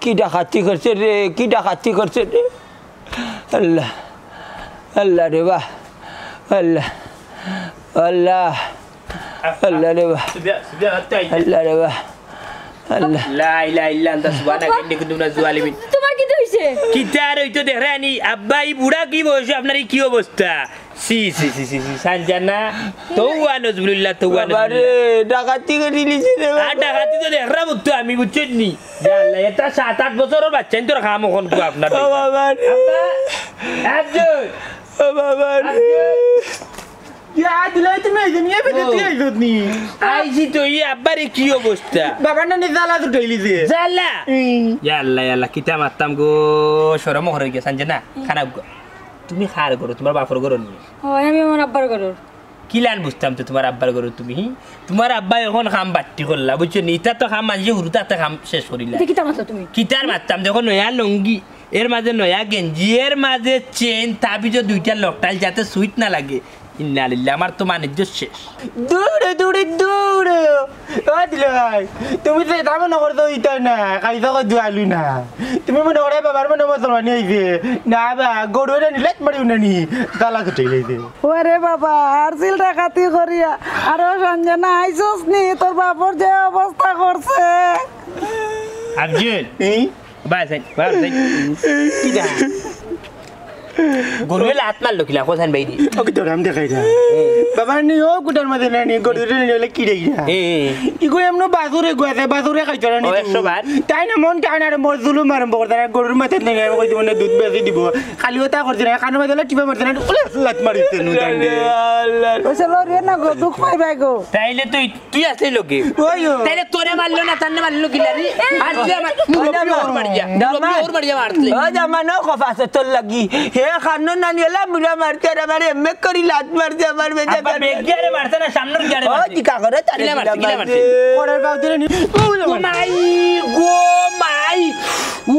কি ডাকাতি করছে রে, কি ডাকাতি করছে রে। আল্লাহ, আল্লাহ রে বা, আল্লাহ, আল্লাহ রে বা, আল্লাহ রে বা, আল্লাহ। লা ইলাহা ইল্লা আনতা সুবহানাকা ইন্নী কুনতু মিনাজ জালিমিন। তোমার কিতা অইছে? কিতা আর অইতো দেখরায়নি, আব্বা ই বুড়া কি বয়স, আপনার ই কি অবস্থা? ছি, ছি, ছি, ছি, ছি, সানজানা, তওবা নজবুলিল্লাহ, তওবা বাবা রে, নজবুলিল্লাহ। ডাকাতি করি নিছে রে বাবা। আর ডাকাতি তো দেখরাম তো আমি, বুঝছইন নি? ইয়া আল্লাহ, এটা সাত আট বছরর বাচ্চা, ইন তোর খাম অখন কো আপনার ও বাবা রে। আব্বা, আব্দুল। ও বাবা রে। আব্দুল। ইয়া, দিলাই তুমি আইছো নি? এ বেটা, ও। তুই আইছো নি? আইছি তো, ই আব্বার ই কি অবস্থা? বাবার নানি জ্বালা তো উঠাইলি যে। জ্বালা? হুম। ইয়া আল্লাহ, ইয়া আল্লাহ, কিতা মারতাম গো, শরম অর গেছে, সানজানা, খানা গো। তুমি কার ঘরো, তোমার বাপর ঘরো নি? হয়, আমি আমার আব্বার ঘরর। কিলান বুঝতাম তো তোমার আব্বার ঘরো তুমি, হি? তোমার আব্বা অখন কাম বাট্টি করলা, বুঝছো নি? ইতা তো কাম মানষে হুরুতাতে কাম শেষ করিলা। ইতা কিতা মাতলা তুমি? কিতার মাততাম, দেখো নয়া লুঙ্গি, এর মাঝে নয়া গেঞ্জি, এর মাঝে চেইন, তাবিজও দুইটা লকটাইল, যাতে সুইট না লাগে। ইন্না লিল্লাহ, আমার তো মানিজ্য শেষ। দৌড়ো, দৌড়ো, দৌড়ো। ও দিলে ভাই, তুমি তো এটা মনে করছো ইতা না, খাইছো কত আলু না। তুমি মনে করো বাবার মনে মুসলমানি অইছে। না বা, গরু এটা নিলে মারি উনানি, তালা ছুটে গেছে। ওরে বাবা, আর সিল ডাকাতি করিয়া, আরো সঞ্জনা আইছস নি, তোর বাপর যে অবস্থা করছে। আফজল। এই? বাস, এই, বাস, এই। কিতা? গরুয়ে লাত মারলো কিলা, কোথায় বাইরে? ওকে তো রাম দেখাই যা। বাবা নি, ও কুটার মাঝে না নি, গরু রে নি, হলে কি রে গিয়া? এ, এ। ইগো এমন বাসুরে গুয়াছে, বাসুরে খাইতো না নি ও, তুই। একশো বার। তাই না মন টান আর মজলুম আরম্ভ করছে না, গরুর মাথায় নেই, আমি কইতে মনে দুধ বেশি দিব। খালি ওটা করছে না, কানো মাঝে টিপা মারছে না, ওলে লাত মারিছে নু ডান্ডে। ওই সে লড়িয়ে না গো, দুঃখ পাই ভাই গো। তাইলে তুই তুই আসলে লোকে। ওই ও। তাইলে তোরে মারলো না, তান্নে মারলো কি লারি? আর তুই আমার মুরব্বি ওর মারিয়া। মুরব্বি ওর মারিয়া মারতলে। ও জামা, নো খফা আছে তোর লাগি। হে খানো নানি এলা মুরা মারতে আর আমার এমএক করি লাত মারতে আমার বেজা আব্বা, বেগিয়ারে মারছে না, সামনের গিয়ারে ও মারছে? জিকা করে তারে কিলা মারছে, কিলা মারছে? করার বাউ দিলে নি। ও মাই গো মাই।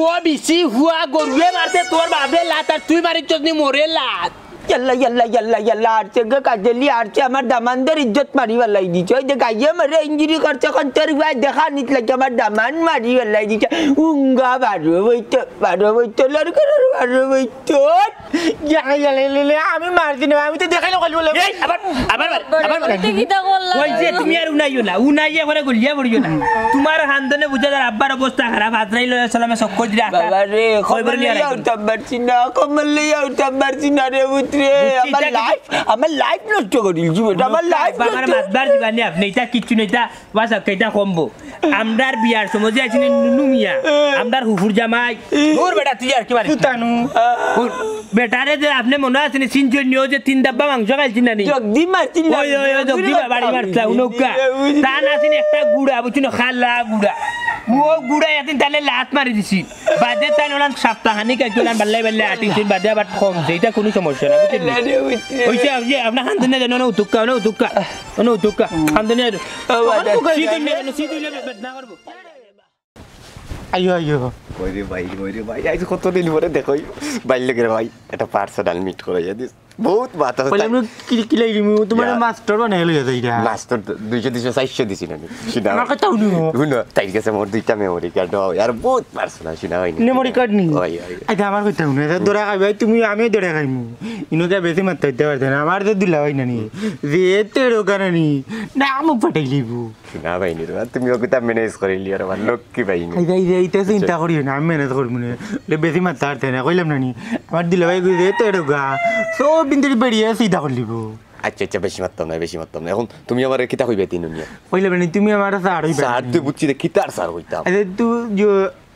ও বিশি হুয়া গরুয়ে মারছে তোর বাপে লাত, আর তুই মারিছস নি মোরে লাত। ইয়াল্লা, ইয়াল্লা, ইয়াল্লা, ইয়াল্লা, আরছে গো কাজেলি, আরছে আমার দামান্দর ইজ্জত মারি ফালাই দিছে। ওই যে গাইয়ে মারে ইঞ্জুরি করছে, কোন তোর ভাই দেখা নিত লাগে আমার দামান মারি ফালাই দিছে। উঙ্গা বারো বইতো, বারো বইতো, লড়কর বারো বইতো। ইয়াল্লা, ইয়াল্লা, ইয়াল্লা, আমি মারছি না, আমি তো দেখাইলে কলি বলে। এই, আবার, আবার মার, আবার মার। ওই যে তুমি আর উনাইও না, উনাইয়ে করে গলিয়া পড়িও না। তোমার খান্দনে বুঝা যার আব্বার অবস্থা খারাপ, আজরাইল আলাইহিস সালামে চক্কর দিরা। বাবা রে, কই বলি আর কমল লইয়া উঠতাম পারছি না, কমল লইয়া উঠতাম পারছি না রে পুত্রে। বুঝছি, আমার এটা কি লাইফ, আমার লাইফ নষ্ট করিল জীবন, আমার লাইফ বাবার নষ্ট। মাতবার দিবানি আপনি, এটা কিচ্ছু নেই, এটা বাস, এটা কমবো। আমরার বিয়ার সময় যে আইছিনি নুনু মিয়া, আমরার হুফুর জামাই। দূর বেটা, তুই আর কি মারিস? সুতানু। ও, বেটারে যে আপনি মনে আছে নি, সিনজন্য যে তিন ডাব্বা মাংস খাইছি না নি? জগদি মারছিল। ওই, ওই, ওই, জগদি বাড়ি মারছিল, উনকা। তা না ছিল একটা গুড়া, বুঝছো না, খালা গুড়া। ও গুড়া একদিন তাহলে লাত মারি দিছি। বাদে তাই ওলান সাপ্তাহ খানিক আগে ওলান বাল্লাই বাল্লাই আটিছিল, বাদে আবার কমছে। এটা কোনো সমস্যা না, বুঝছেন নি? ওই যে, ওই যে আপনার খান্দনে জানো না, উতুক্কা, না উতুক্কা, না উতুক্কা। খান্দনে জানো। ও, বাবা। শীত হইলে কেন? শীত হইলে বেদনা করবো। আইও, আইও। ওই রে ভাই, ওই রে ভাই, আইজ কতদিন পরে দেখো, ভাই লোকের ভাই, একটা পার্সোনাল মিট করাইয়া দিস। বহুত মাথা কইলাম না, কি, কি লাগলি মু? তোমার হ্যাঁ। মাস্টার বানাই লইয়া যাই গা। মাস্টার তো দুইশো, দুইশো, চারশো দিছি না আমি। শুনা আমার ভাই। কথা হুনো। হুনো, তাই গেছে মোর দুইটা মেমোরি কার্ড হয়, আর বহুত পার্সোনাল শুনা হয়নি। মেমোরি কার্ড নি? ওই, ওই। আচ্ছা, আমার কথা হুনো, এটা দরা খাই ভাই, তুমি আমিও দরা খাইমু। ইনো যা বেশি মাত্রা দিতে পারতে না, আমার তো দুলা ভাই নানি। যে তেরো কানানি, না, আমুক ফাটাই লিবু। না ভাই, নি রে, তুমি ওকে তা ম্যানেজ করে লিও রে, আমার লক্ষ্মী ভাই নি। এই, এই, এই, এইটা চিন্তা করিও না, আমি ম্যানেজ করবো না। ওলে বেশি মাথা হারতে না, কইলাম না নি। আমার দিলে ভাই কইছে, "এ তো এরকম গা। সব দিন ধরে বেরিয়ে চিন্তা করে লিবো।" আচ্ছা, আচ্ছা, বেশি মারতাম না, বেশি মারতাম না। এখন তুমি আমার কিতা কইবে তিন দুনিয়া? কইলাম না নি, তুমি আমার স্যার হইবে স্যার না। তুই বুঝছি রে, কিতার স্যার হইতাম? আরে তুই যে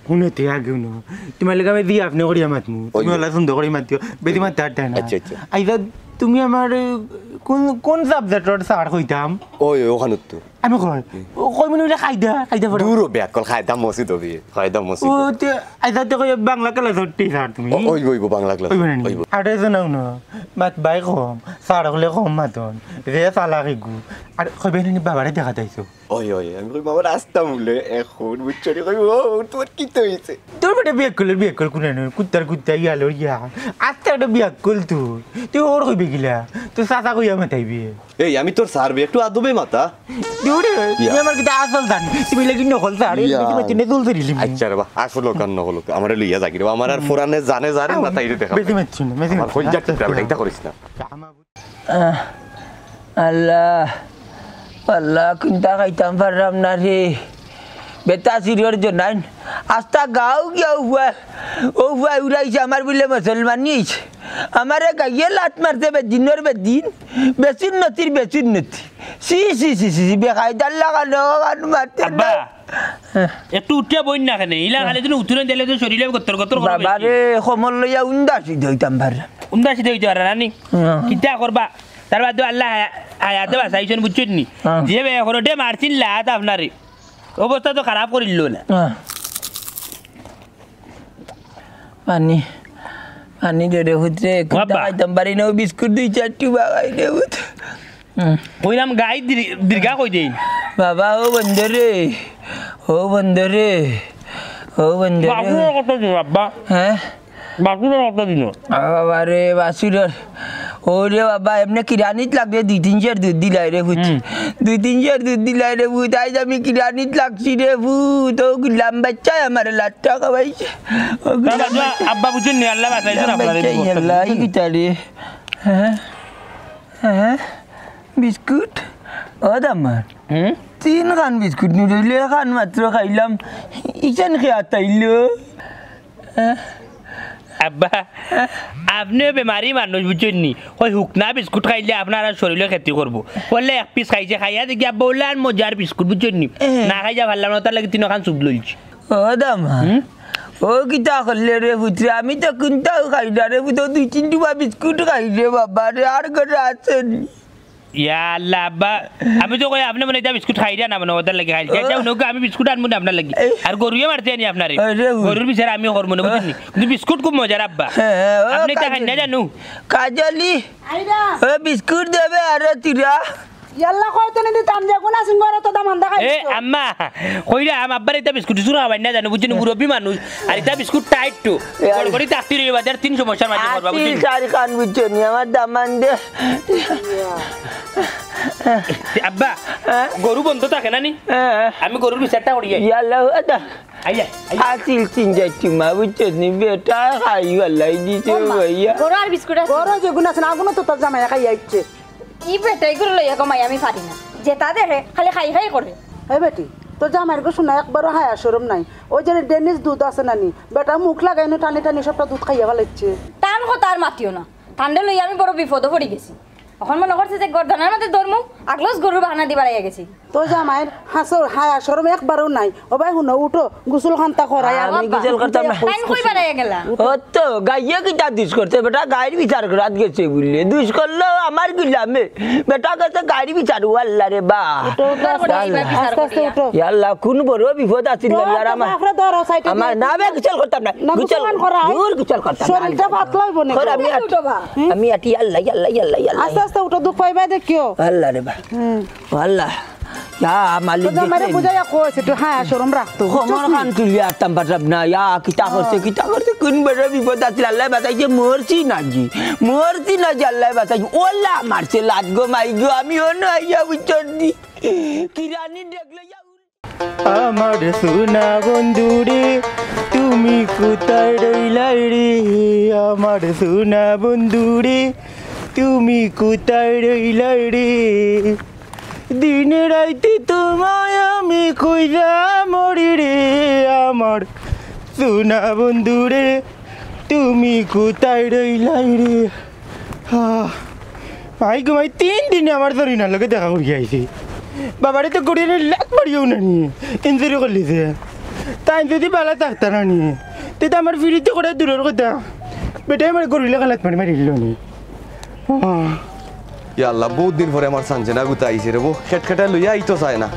হুনো তুই আগে হুনো। তোমার লগে আমি দিয়ে আপনি করিয়া মাতমু। ওই তুমি যে। ওলা সুন্দর করে মাতিও। বেশি মাথা হারতে না। আচ্ছা, আচ্ছা। আইজা তুমি আমার কোন, কোন সাবজেক্টর স্যার কইতাম? ওই, ওই, ওখানে তো। আমি কই, হুম। ও কই মনে হইলে কায়দা, কায়দা পড়া। দূর হবে, আকল কায়দা মসজিদ হবে, কায়দা মসজিদ। ও, তে, আইজা তো কই বাংলা ক্লাসর টিচার তুমি? ও, ওই, ওই, বাংলা ক্লাস। ওই মানে নি? ওই। আরে শোনাও না, মাত ভাই কম, স্যার হলে কম মাতন, রে চালাক এগু। আর কইবে না নি বাবারে দেখা যাইছো? ওই, ওই, আমি কইমু, "আমার আস্তা মূলে এখন," বুঝছো নি? কইমু, "ও, তোমার কিতা অইছে?" তোর বেটা বিয়াক্কলর বিয়াক্কল কুনানো, কুত্তার কুত্তা ইয়ালর ইয়া। আস্তা একটা বিয়াক্কল তুই। তুই ওর কইবে কিলা? তোর চাচা কইয়া মাতাইবে। এই, আমি তোর স্যার বে, একটু আদবে মাতা। দূরে, ইয়া। তুই আমার কিতা আসল স্যার? তুমি লাগি নকল স্যার, এই ইয়া। বেশি বেশি নে তুলতে দিলি। আচ্ছা রে বা, আসল কান নকল, আমারে লইয়া যাগি রে বা, আমার আর ফোরানে জানে জানে মাতাইরে দেখা। বেশি মাতছি না, বেশি আমার মাতছি না। কইজা টিপটা বেটা, ইতা করিস না। আহ, আল্লাহ, আল্লাহ, কুন্তা খাইতাম পারলাম না রে। বেটা সিরিয়র জনাইন, আস্তা গাঁও গিয়া উফায়, উফায় উড়াইছে আমার বুলে মুসলমানি অইছে। আমারে গাইয়ে লাত মারছে বেদিনর বেদিন, বেসুন্নতির বেসুন্নতি। ছি, ছি, ছি, ছি, ছি, বেকায়দার লাগানো গান মারতে আব্বা, না। একটু উঠিয়া বইন না কেনে? ইলা খালি দিন উঠুন দিলে তো শরীরে গতর গতর করে বাবা বেশি। রে, কমল লইয়া উন্দাসি দইতাম পারলাম। উন্দাসি দইতে পারে না নি? হুম। কিতা করবা? তার বাদে আল্লাহ হায়া-, হায়াতে বাঁচাইছন, বুঝছইন নি? হ্যাঁ। যে বে করোটে মারছিল লাত আপনারে, অবস্থা তো খারাপ করিল না। হ্যাঁ। পানি, পানি দে রে পুত্রে, কুন্তা বাবা। খাইতাম পারি না, ও বিস্কুট দুই চার টুবা খাই রে পুত। হুম। কইলাম গাই দীর-, দীর্ঘা কই দেই। বাবা, ও বন্ধ রে, ও বন্ধ রে, ও বন্ধ রে। বাবুরে কত দিন, আব্বা? হ্যাঁ? বাসুরের কত দিন? আ, বাবা রে, বাসুরের। ও রে বাবা, এমনে কিরানিত লাগলে দুই তিন চার দুধ দিলাই রে পুত। হুম। দুই তিন চার দুধ দিলাই রে পুত। আইজ আমি কিরানিত লাগছি রে পুত। ও গুলাম বাচ্চায় আমারে লাত্তা খাওয়াইছে। ও গুলাম বাচ্চা। আব্বা বুঝছইন নি, আল্লাহ বাঁচাইছন গুলাম আপনারে বাচ্চায়, বিপদ আল্লাহ, থাকি। এই কিতা রে? হ্যাঁ? হ্যাঁ? বিস্কুট? ও দামান। হুম? তিন খান বিস্কুট নি রইলে, এখান মাত্র খাইলাম। ইখান কে আতাইলো? আব্বা, আপনেও বেমারি মানুষ, বুঝছইন নি? ওই হুকনা বিস্কুট খাইলে আপনার আর শরীরে ক্ষতি করবো। বললে এক পিস খাইছে, খাইয়া দেখি আব্বা, ওলা আর মজার বিস্কুট, বুঝছইন নি? এ। না খাইয়া পারলাম না, তার লাগি তিনখান চুপ লইছি। ও দামা, হুম? ও কিতা করলে রে পুত্রে? আমি তো কুন্তাও খাই না রে পুত, দুই তিন টুবা বিস্কুট খাই রে বাবা রে, আর ঘরে আছে নি। ইয়া আল্লাহ, আব্বা, আমি তো কই, আপনে মনে ইতা বিস্কুট খাইরা না, মনে ওটার লাগি খাইরা। ও। যাও, নৌকা, আমি বিস্কুট আনমু না আপনার লাগি। এই। আর গরুয়ে মারতে আনি আপনারে। আরে, ওই। গরুর বিচার আমি করমু না, বুঝছইন নি? কিন্তু বিস্কুট খুব মজার, আব্বা। হ্যাঁ, ও আপনে ইতা খাইন না কাজলি। জানু? কাজলি। আইরা। ও, বিস্কুট দেবে আরো তিরা। ইয়াল্লা, কয় তো নিদি তাম যে গুনা সিংহ তো দামান দেখাই এ, দিছো। আম্মা, কইরা, আম আব্বার ইতা বিস্কুট চুরা খাবাই না জানু, বুঝছইন নি? মুরব্বি মানুষ। আর ইতা বিস্কুট টাইট তো। এ, আর গড়গড়ি তাকতি রইবা, যার তিন সমস্যার মাঝে করবা, আতিল বুঝছইন নি? শাহরুখ খান বুঝছইন নি, আমার দামান দে। আব্বা, হ্যাঁ? গরু বন্ধ থাকে না নি? হ্যাঁ। আমি গরুর বিচারটা করি যাই। ইয়াল্লা, আদা। আইয়া, আইয়া। আতিল চিন যাই তুমা বুঝছইন নি, বেটা খাই ওয়াল্লাই দিছে ও মা, ভাইয়া। গরু আর বিস্কুট আছে? গরু যেগুন আছে না, ওগুন তো তোর জামাইয়ে খাই আইছে। ই বেটাই গরু লইয়া কমাই আমি পারি না। যেটা দেখে খালি খাই খাই করে। এ বেটি, তোর জামাইর গো শুনা একবারও হায়া শরম নাই। ওই যে ডেনিশ দুধ আছে না নি, বেটা মুখ লাগাইনো টানি টানি সবটা দুধ খাইয়া ফালাইছে। তান কথা আর মাতিও না। তানরে লইয়া আমি বড় বিপদো পড়ি গেছি। অখন মনো করছে যে গর্দানার মাঝে ধরমু, আগলস গরুর বাহানা দি বাড়াইয়া গেছি। তোর জামাইর হাসর হায়া শরম একবারও নাই। ও ভাই হুনো, উঠো, গোসল খান্তা করাই আর আমি গোসল করতাম না। তাইন কই বাড়াইয়া গেলা? ও তো গাইয়ে কিতা দুষ করছে বেটা, গাইর বিচার করাত গেছে বুলে। দুষ করলো আমার গুলামে। বেটা গেছে গাইর বিচার, ও আল্লাহ রে বা। উঠো, উঠো, উঠো, আস্তে আস্তে উঠো। ইয়া আল্লাহ, কোন বড় বিপদ আছিল আল্লাহ রে আমার। বাপরে ধরো, সাইডে আমার দিয়ে। না বে, গোসল করতাম না। না, গোসল গোসল করা হয়। দূর গোসল করতাম না। শরীরটা পাতলা হইব না। কর আমি আট-, হুম? আমি আটি, আল্লাহ, আল্লাহ, আল্লাহ, আল্লাহ। আস্তে আস্তে উঠো, দুখ পাইবা দেখিও। আল্লাহ রে বা। হুম। আল্লাহ। ইয়া মালিক তো আমারে দেখলেন। বুঝাইয়া কইছে, একটু হায়া শরম রাখতো, বুঝছো কমর কি? খান তুলিয়া আটতাম পারতাম না। ইয়া কিতা করছে, হ্যাঁ। কিতা করছে, কোন বড় বিপদ আছিল, আল্লাহ বাঁচাইছে, মরছি নাকি? মরছি নাকি, আল্লাহ বাঁচাইছে। ওলা মারছে লাত গো মাই গো, আমি অনো আইয়া বুঝছি। কিরানি দেখলে ইয়া আমার সোনা বন্ধুরে, তুমি কোথায় রইলায় রে? আমার সোনা বন্ধুরে, তুমি কোথায় রইলায় রে? দিন রাইতে তোমায় আমি খুঁজা মরি রে, আমার সোনা বন্ধুরে, তুমি কোথায় রইলায় রে? আহ, আই গো মাই, তিন দিনে আমার জরিনার লগে দেখা করি আইছি। বাবারে তো গড়িয়ে লাত মারিও না নি, ইঞ্জুরি করলি যে। তাই যদি বালা থাকতা না নি, তে তো আমার ফিরিতে করে দূরের কথা। বেটাই আমার গরিলা খালাত মারি মারিল নি। আহ। ইয়া আল্লাহ, বহুত দিন পরে আমার সানজেনা গুতা আইছে রে বো। খেটখেটা লইয়া আইতো চায় না।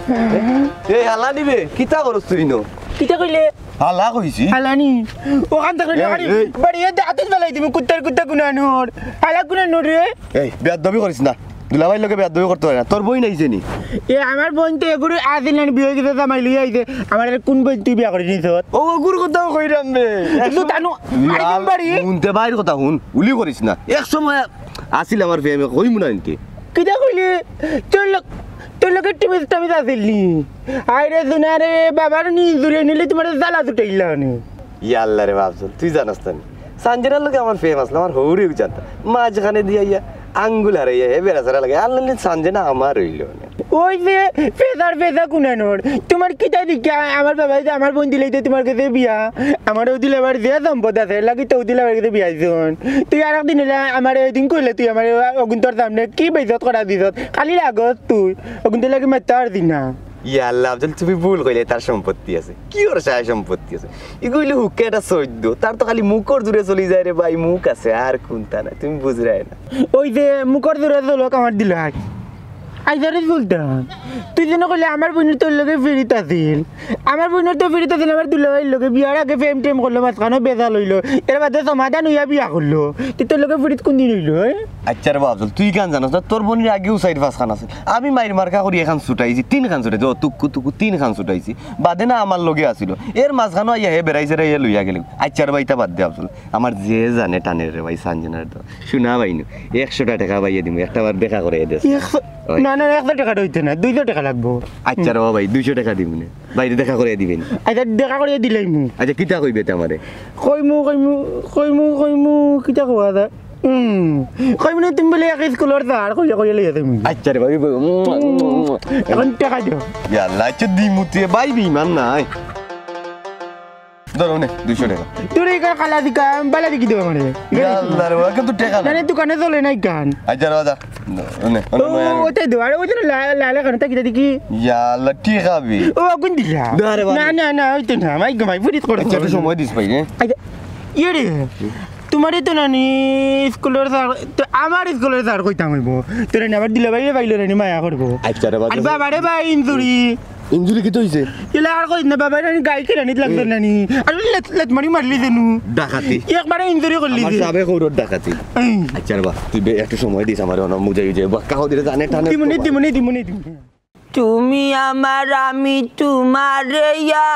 এ, এ, হালানি বে, কিতা করস তুই ইনো? কিতা কইলে? হালা কইছি। হালানি। ওখান থেকে এই, হালানি। এই। বাড়ি এ দাঁতে ফেলাই দিমু, কুত্তার কুত্তা কুনানোর। হালা কুনানোর রে। এই, বেয়াদবি করিস না। দুলাভাইর লগে বেয়াদবি করতে পারে না। তোর বইন আইছে নি? এ, আমার বইন তো এগুরে আছিল না, বিয়া অই গেছে, জামাই লইয়া আইছে। আমার আর কোন বইন তুই বিয়া করি নিছস? ও, ওগুর কথাও কইরাম বে। কিন্তু তানু, মারি দিম বাড়ি। হুনতে বাইর কথা হুন, উলি করিস না। এক সময় আছিল আমার প্রেমে, কইমু না এনকে। কিতা কইলি? তোর লগ-, তোর লগে টিমিস টামিস আছিল নি? আইরে দুনারে, বাবার নি জুড়ে নিলে তোমার জ্বালা দুটাইলা নে। ইয়া আল্লাহ রে বাফজল, তুই জানাস তো নি। সানজিনার লগে আমার প্রেম আছিল, আমার হউরেও জানতা। মাঝখানে দিয়া ইয়া আঙ্গুল হারাইয়া হে বেড়াছাড়া লাগে। আল্লাহ নি সানজিনা আমার অইল না। ওই যে ফেজার ফেজা কুনানোর, তোমার কিতা দিকে আমার বাবায় যে আমার বইন দিলাইতো তোমার গেছে বিয়া, আমার ওই দিলে আবার যে সম্পদ আছে, লাগি তো ওই দিলে আবার গেছে বিয়া দিছন। তুই আর একদিন হইলে আমার ওই দিন কইলে তুই আমার অগুন্তর সামনে কি বেইজ্জত করা দিছস, খালি লাগস তুই, অগুন্তর লাগি মারতে পারছি না। ইয়া আল্লাহ, আফজল, তুমি ভুল কইলে, তার সম্পত্তি আছে। কি ওর সায় সম্পত্তি আছে? ইগু অইলে হুক্কা একটা চৈদ্দ, তার তো খালি মুখর জুরে চলি যায় রে ভাই, মুখ আছে, আর কুনতা নাই, তুমি বুঝরায় না। ওই যে মুখর জুরে চলক আমার দিল হাত। আইজারে সুলতান, তুই যেন কইলে আমার বইনর তোর লগে ফিরিত আছিল। আমার বইনর তো ফিরিত আছিল, আমার দুলাভাইর লগে বিয়ার আগে প্রেম টেম করলো, মাঝখানো বেজাল অইলো। এর বাদে সমাধান অইয়া বিয়া করলো। তুই তোর লগে ফিরিত কোন দিন অইলো, এ? আচ্ছা রে বাফজল, তুই কান জানাস না, তোর বইনর আগেও চাইর পাঁচ খান আছে। আমি মাইর মার্কা করি এখান ছুটাইছি, তিন খান ছুটাইছি, ও তুকু তুকু তিন খান ছুটাইছি। বাদে না আমার লগে আছিল। এর মাঝখানো আইয়া হে বেড়াই চেড়াইয়া লইয়া গেল। আচ্ছা রে ভাই, ইতা বাদ দে আফজল। আমার যে জানে টানের রে ভাই, সানজিনার তো। শুনা ভাই নু, একশোটা টেকা পাইয়া দিমু, একটা বার দেখা করাইয়া দেস। একশো, ওই। না, না, একশো টেকা অইতো না, দুইশো টেকা লাগবো। আচ্ছা রে ভাই, দুইশো টেকা দিমু নে। বাইরে দেখা করাইয়া দিবে নি? আচ্ছা, দেখা করাইয়া দিলাইমু। আচ্ছা, কিতা কইবে তে আমারে? কইমু, কইমু, কইমু, কইমু, কিতা কওয়া যায়? হুম, কইমু না তুমি বলে এক স্কুলর স্যার, কইয়া কইয়া লইয়া যাইমু। আচ্ছা রে ভাই, ভাই, উম, উম, উম। এখন টেকা দিও। ইয়া আল্লাহ, আচ্ছা দিমু তুই, ভাই বেইমান নাই। ধরো নে, দুইশো টেকা। তোর এই কালা দিকা, বালা দেখি দেবো মানে। ইয়া আল্লাহ রে, ওর কিন্তু টেকা নাই। মানে দোকানে চলে নাই কান। আচ্ছা, রাজা, নে, নে, ও, নে, নে। ওটাই দেবো। আরে, ওই জন্য লা-, লালে কান, তাকি দেখি। ইয়া আল্লাহ, টেকা বি। ও, কোন দিলা? না রে বাবা। না, না, না, ওই তো না, মাই গো, মাই, ফিরিত করে আচ্ছা, একটু সময় দিস ভাই, হ্যাঁ? আচ্ছা, ইয়ে রে, তোমারে তো নানি স্কুলর স্যার, তো আমার স্কুলর স্যার কইতাম অইবো। তোরে নি আবার দিলে বাইরে বাইলে নানি মায়া করবো। আচ্ছা রে বাবা। আর বাবা রে ভাই, ইঞ্জুরি। ইঞ্জুরি কিতা অইছে? ইলা আর কইস না, বাবা, আমি গাই কেরানিত লাগতো না নি। আর লেত, লেত মারি মারলি যেনু। ডাকাতি। একবারে ইঞ্জুরি করলি আমার যে। সাবেক হউরর ডাকাতি। এই। আচ্ছা রে বা, তুই বে-, একটু সময় দিস আমারে, অনো মুজাই উজাই, বাক্কা হদিরে জানে টানে দিমুনি, তো দিমুনি, দিমুনি, দিমুনি। তুমি আমার, আমি তোমারে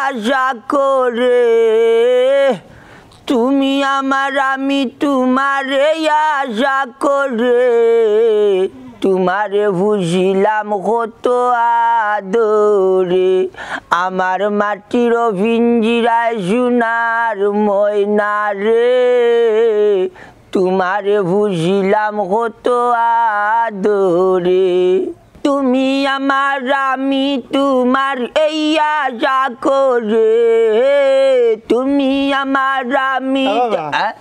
আশা করে। তুমি আমার, আমি তোমারে আশা করে, তোমারে বুঝিলাম কত আদরে। আমার মাটির পিঞ্জিরায় সোনার ময়না রে, তোমারে বুঝিলাম কত আদরে। তুমি আমার, আমি তোমার এই আশা করে। তুমি আমার, আমি হ্যাঁ, বাবা। হ্যাঁ?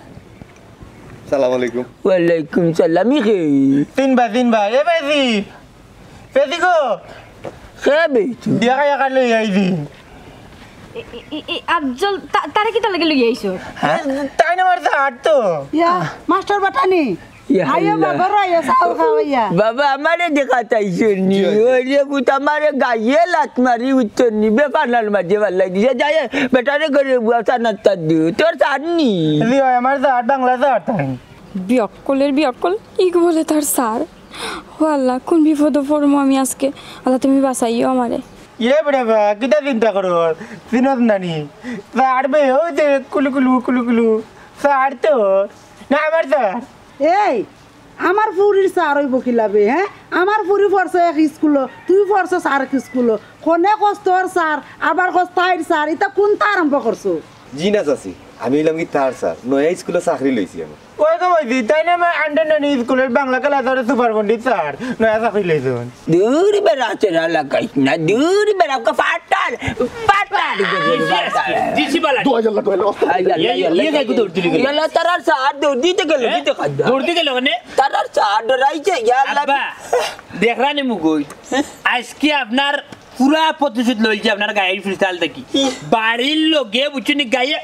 সালাম আলাইকুম। ওয়ালাইকুম সালাম, ই কে? চিনবা, চিনবা। এ বেজি, বেজি গো। কে বেজি? বিয়া খাইয়া কাল লই আইছি। এ, এ, এ, এ, আফজল, তা-, তারে কিতা লাগি লই আইছো? হ্যাঁ? তাই না আমার স্যার তো। ইয়া, মাস্টার বাটানি। ইয়া আইও আল্লাহ। বাবা, আইও, চাউল খাওয়াইয়া। বাবা, আমারে দেখা চাইছইন নি? জি, জি। ওই রে পুত, আমারে গাইয়ে লাত মারি উঠছইন নি? বেফানার মাঝে ফালাই দিছে। যাই, বেটারে করে বুয়া চানার তার দিও। তোর স্যার নি? জি, ওই আমার স্যার, বাংলা স্যার তাই। বিয়াক্কলের বিয়াক্কল, ইগু বলে তার স্যার। ও আল্লাহ, কোন বিপদো পড়মু আমি আজকে? আল্লাহ, তুমি বাঁচাইও আমারে। ইয়ে বেটা বা, কিতা চিন্তা করো? চিনস না নি? স্যার বে, ওই যে কুলু কুলু, কুলু কুলু। স্যার তো, না আমার স্যার। এই, আমার ফুরির স্যার অইবো কিলা বে, হ্যাঁ? আমার ফুরি পড়ছে এক স্কুলো, তুই পড়ছস আরেক স্কুলো। কনে কস তোর স্যার, আবার কস তাইর স্যার, ইতা কুনতা আরম্ভ করছো? জি না চাচি, আমি অইলাম কি তার স্যার, নয়া স্কুলো চাকরি লইছি আমি। ওই গো বইদি, তাই না আমার আন্ডার নাইন স্কুলর বাংলা ক্লাসর সুপার পণ্ডিত স্যার, নয়া চাকরি লইছইন। দূর বেড়া, চেরা লাগাইস না, দূর বেড়া, ওকে ফাটার, ফাটার। দিছি বালা। দোয়া আল্লাহ, দোয়া আল্লাহ। আই, আই, আই, ইয়ে, আই, ইয়ে, আই, গাই, দৌড় দিলি গেল। ইয়াল্লা, তারার স্যার দৌড় দিতে গেল, হ্যাঁ? দিতে খাদ্য। দৌড় দিতে গেল কেনে? তারার স্যার ডরাইছে, ইয়াল্লা। আব্বা, দেখরা নি মুগুই। আজকে আপনার পুরা প্রতিশোধ লইছে আপনার গাইর ফিস্তাল থাকি। বাড়ির লগে বুঝছইন নি গাইয়ে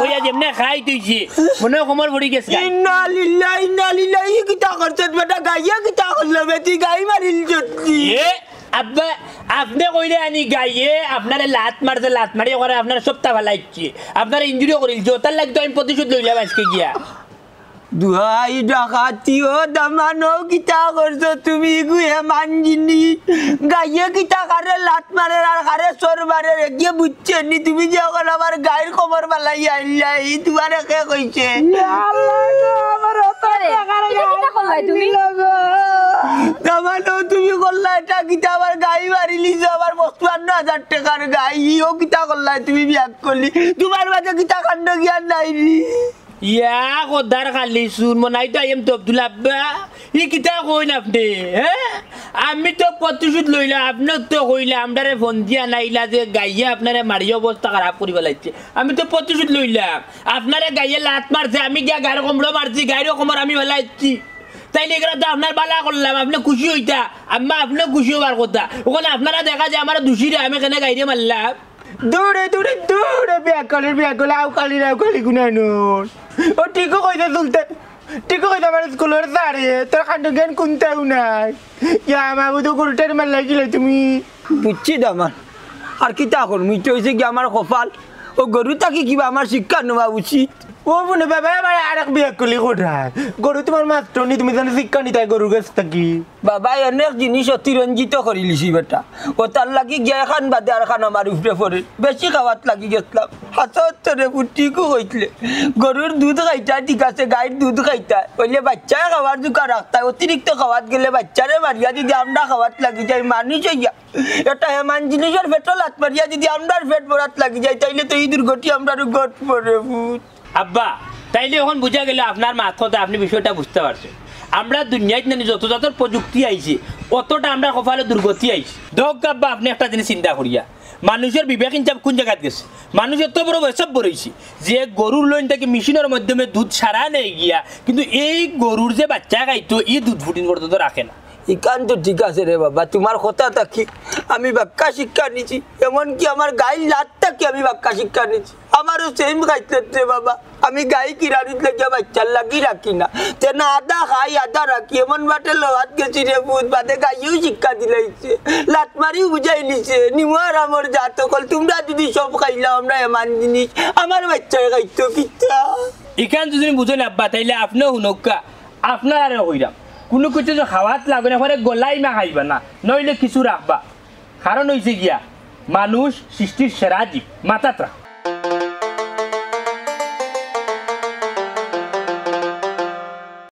ওইয়া যেমনে খাই তুইছে, মনে হয় কোমর পড়ি গেছে। ইন্না লিল্লাহ, ইন্না লিল্লাহ, ই কিতা করছত বেটা, গাইয়ে কিতা করলো বে, তুই গাই মারিল সত্যি। এ, আব্বা, আপনে কইলে আনি গাইয়ে, আপনারে লাত মারছে, লাত মারি ওখানে আপনার সবটা ফালাইছে, আপনারে ইনজুরি করিলছে, ওটার লাগি তো আমি প্রতিশোধ লইলাম আজকে গিয়া। দুহাই ডাকাতি ও দামান, ও কিতা করছো তুমি? ইগু হেমান জিনিস, গাইয়ে কিতা কারে লাত মারের আর কারে চড় মারের, এগিয়ে বুঝছে নি? তুমি যে অখন আমার গাইর খবর বালাই আইলাই, তুমারে কে কইছে? ইয়া আল্লাহ গো, আমার অত আরে, টাকার এটা গাই কিতা করলাই তুমি? মারিল গো। দামান ও তুমি করলা এটা কিতা? আমার গাই মারিলিছো, আমার পঁচপান্ন হাজার টেকার গাই, ও কিতা করলাই তুমি বিয়াক করলি? তুমার মাঝে কিতা কাণ্ড জ্ঞান নাই নি? ইয়া খোদার খালি চুর, মনাই তো আইএম তো আব্দুল আব্বা। ই কিতা কইন আপনে, হে? আমি তো প্রতিশোধ লইলাম, আপনে তো কইলা, আমরারে ফোন দিয়া নাইলা যে গাইয়া আপনারে মারিয়া অবস্থা খারাপ করি ফালাইছে। আমি তো প্রতিশোধ লইলাম, আপনারে গাইয়ে লাত মারছে, আমি গিয়া গাইর কোমরো মারছি, গাইর কোমর আমি ফালাইছি। তাইলে ইগুলা তো আপনার বালা করলাম, আপনে খুশি অইতা, আম্মা আপনেও খুশি অইবার কথা। অখন আপনারা দেখা যায় আমারে দুষিরা, আমি কেনে গাইরে মারলাম। দূরে দূরে দূরে, বিয়াক করলে, বিয়াক করলে, আউকালি আউকালি গুনাইন। ও ঠিকউ কইছে সুলতান, ঠিকউ কইছে আমার স্কুলর স্যারে, তোর কাণ্ড জ্ঞান কুন্তাউ নাই। ইয়া মাবুদ, গরুটারে মারলায় কিলা তুমি? বুঝছি দামান, আর কিতা করমু, ইটা অইছে গি আমার কপাল। ও গরু থাকি কিবা আমার শিক্ষা নেওয়া উচিত। ও মনে বাবা, আমার আরেক বিয়াক করলি কোথায়? গরু তুমার মাস্টর নি, তুমি যেন শিক্ষা নিতায় গরুর গেছ থাকি। বাবা, অনেক জিনিস অতিরঞ্জিত করিলিছি বেটা। অতার লাগি গিয়া এখান বাদে আরখান আমার উপরে পড়ে। বেশি খাওয়াত লাগি গেছলাম। হাছা অত্তরে ফুটিকু কইতলে। গরুর দুধ খাইতা ঠিক আছে, গাইর দুধ খাইতা। অইলে বাইচ্চায় খাওয়ার জুকা রাখতা। অতিরিক্ত খাওয়াত গেলে বাইচ্চারে মারিয়া যদি আমরা খাওয়াত লাগি যাই, মানুষ অইয়া। এটা হেমান জিনিসর পেটো লাত মারিয়া যদি আমরার পেট ভরাত লাগি যাই, তাইলে তো ই দুর্গতি আমরারও ঘটবো রে পুত। আব্বা, তাইলে অখন বুঝা গেল আপনার মাত কথা, আপনে বিষয়টা বুঝতা পারছইন। আমরা দুনিয়াত নানি যত জাতর প্রযুক্তি আইছে, অতটা আমরার কপালো দুর্গতি আইছে। দেউক্কা আব্বা, আপনে একটা জিনিস চিন্তা করিয়া, মানুষর বিবেক ইনসাফ কুন জাগাত গেছে? মানুষ অত বড় বেসব বড়ইছে যে গরুর লইন থাকি মেশিনর মাধ্যমে দুধ সারা নেয় গিয়া, কিন্তু এই গরুর যে বাইচ্চা খাইতো, ই দুধ ফুটিন পর্যন্ত রাখে না। ইখান তো ঠিক আছে রে বাবা, তুমার কথা থাকি আমি বাক্কা শিক্ষা নিছি, এমনকি আমার গাইর লাত থাকি আমি বাক্কা শিক্ষা নিছি। আমারও সেম খাইছলত রে বাবা, আমি গাই কিরানিত লাগিয়া বাইচ্চার লাগি রাখি না, তে না আধা খাই আধা রাখি, এমন বাটে লওয়াত গেছি রে পুত, বাদে গাইয়েও শিক্ষা দিলাইছে, লাত মারিও বুঝাইলিছে, নিমু হারামর জাত অকল, তুমরা যদি সব খাইলাও আমরা হেমান জিনিস, আমার বাইচ্চায় খাইতো কিতা? ইখান যদি বুঝইন আব্বা, তাইলে আপনেও হুনউক্কা, আপনারারে কইরাম, কুনু কিছু যে খাওয়াত লাগইন, একবারে গলাইমা খাইবা না, নইলে কিছু রাখবা। কারণ অইছে গিয়া, মানুষ সৃষ্টির সেরা জীব, মাথাত রাখো।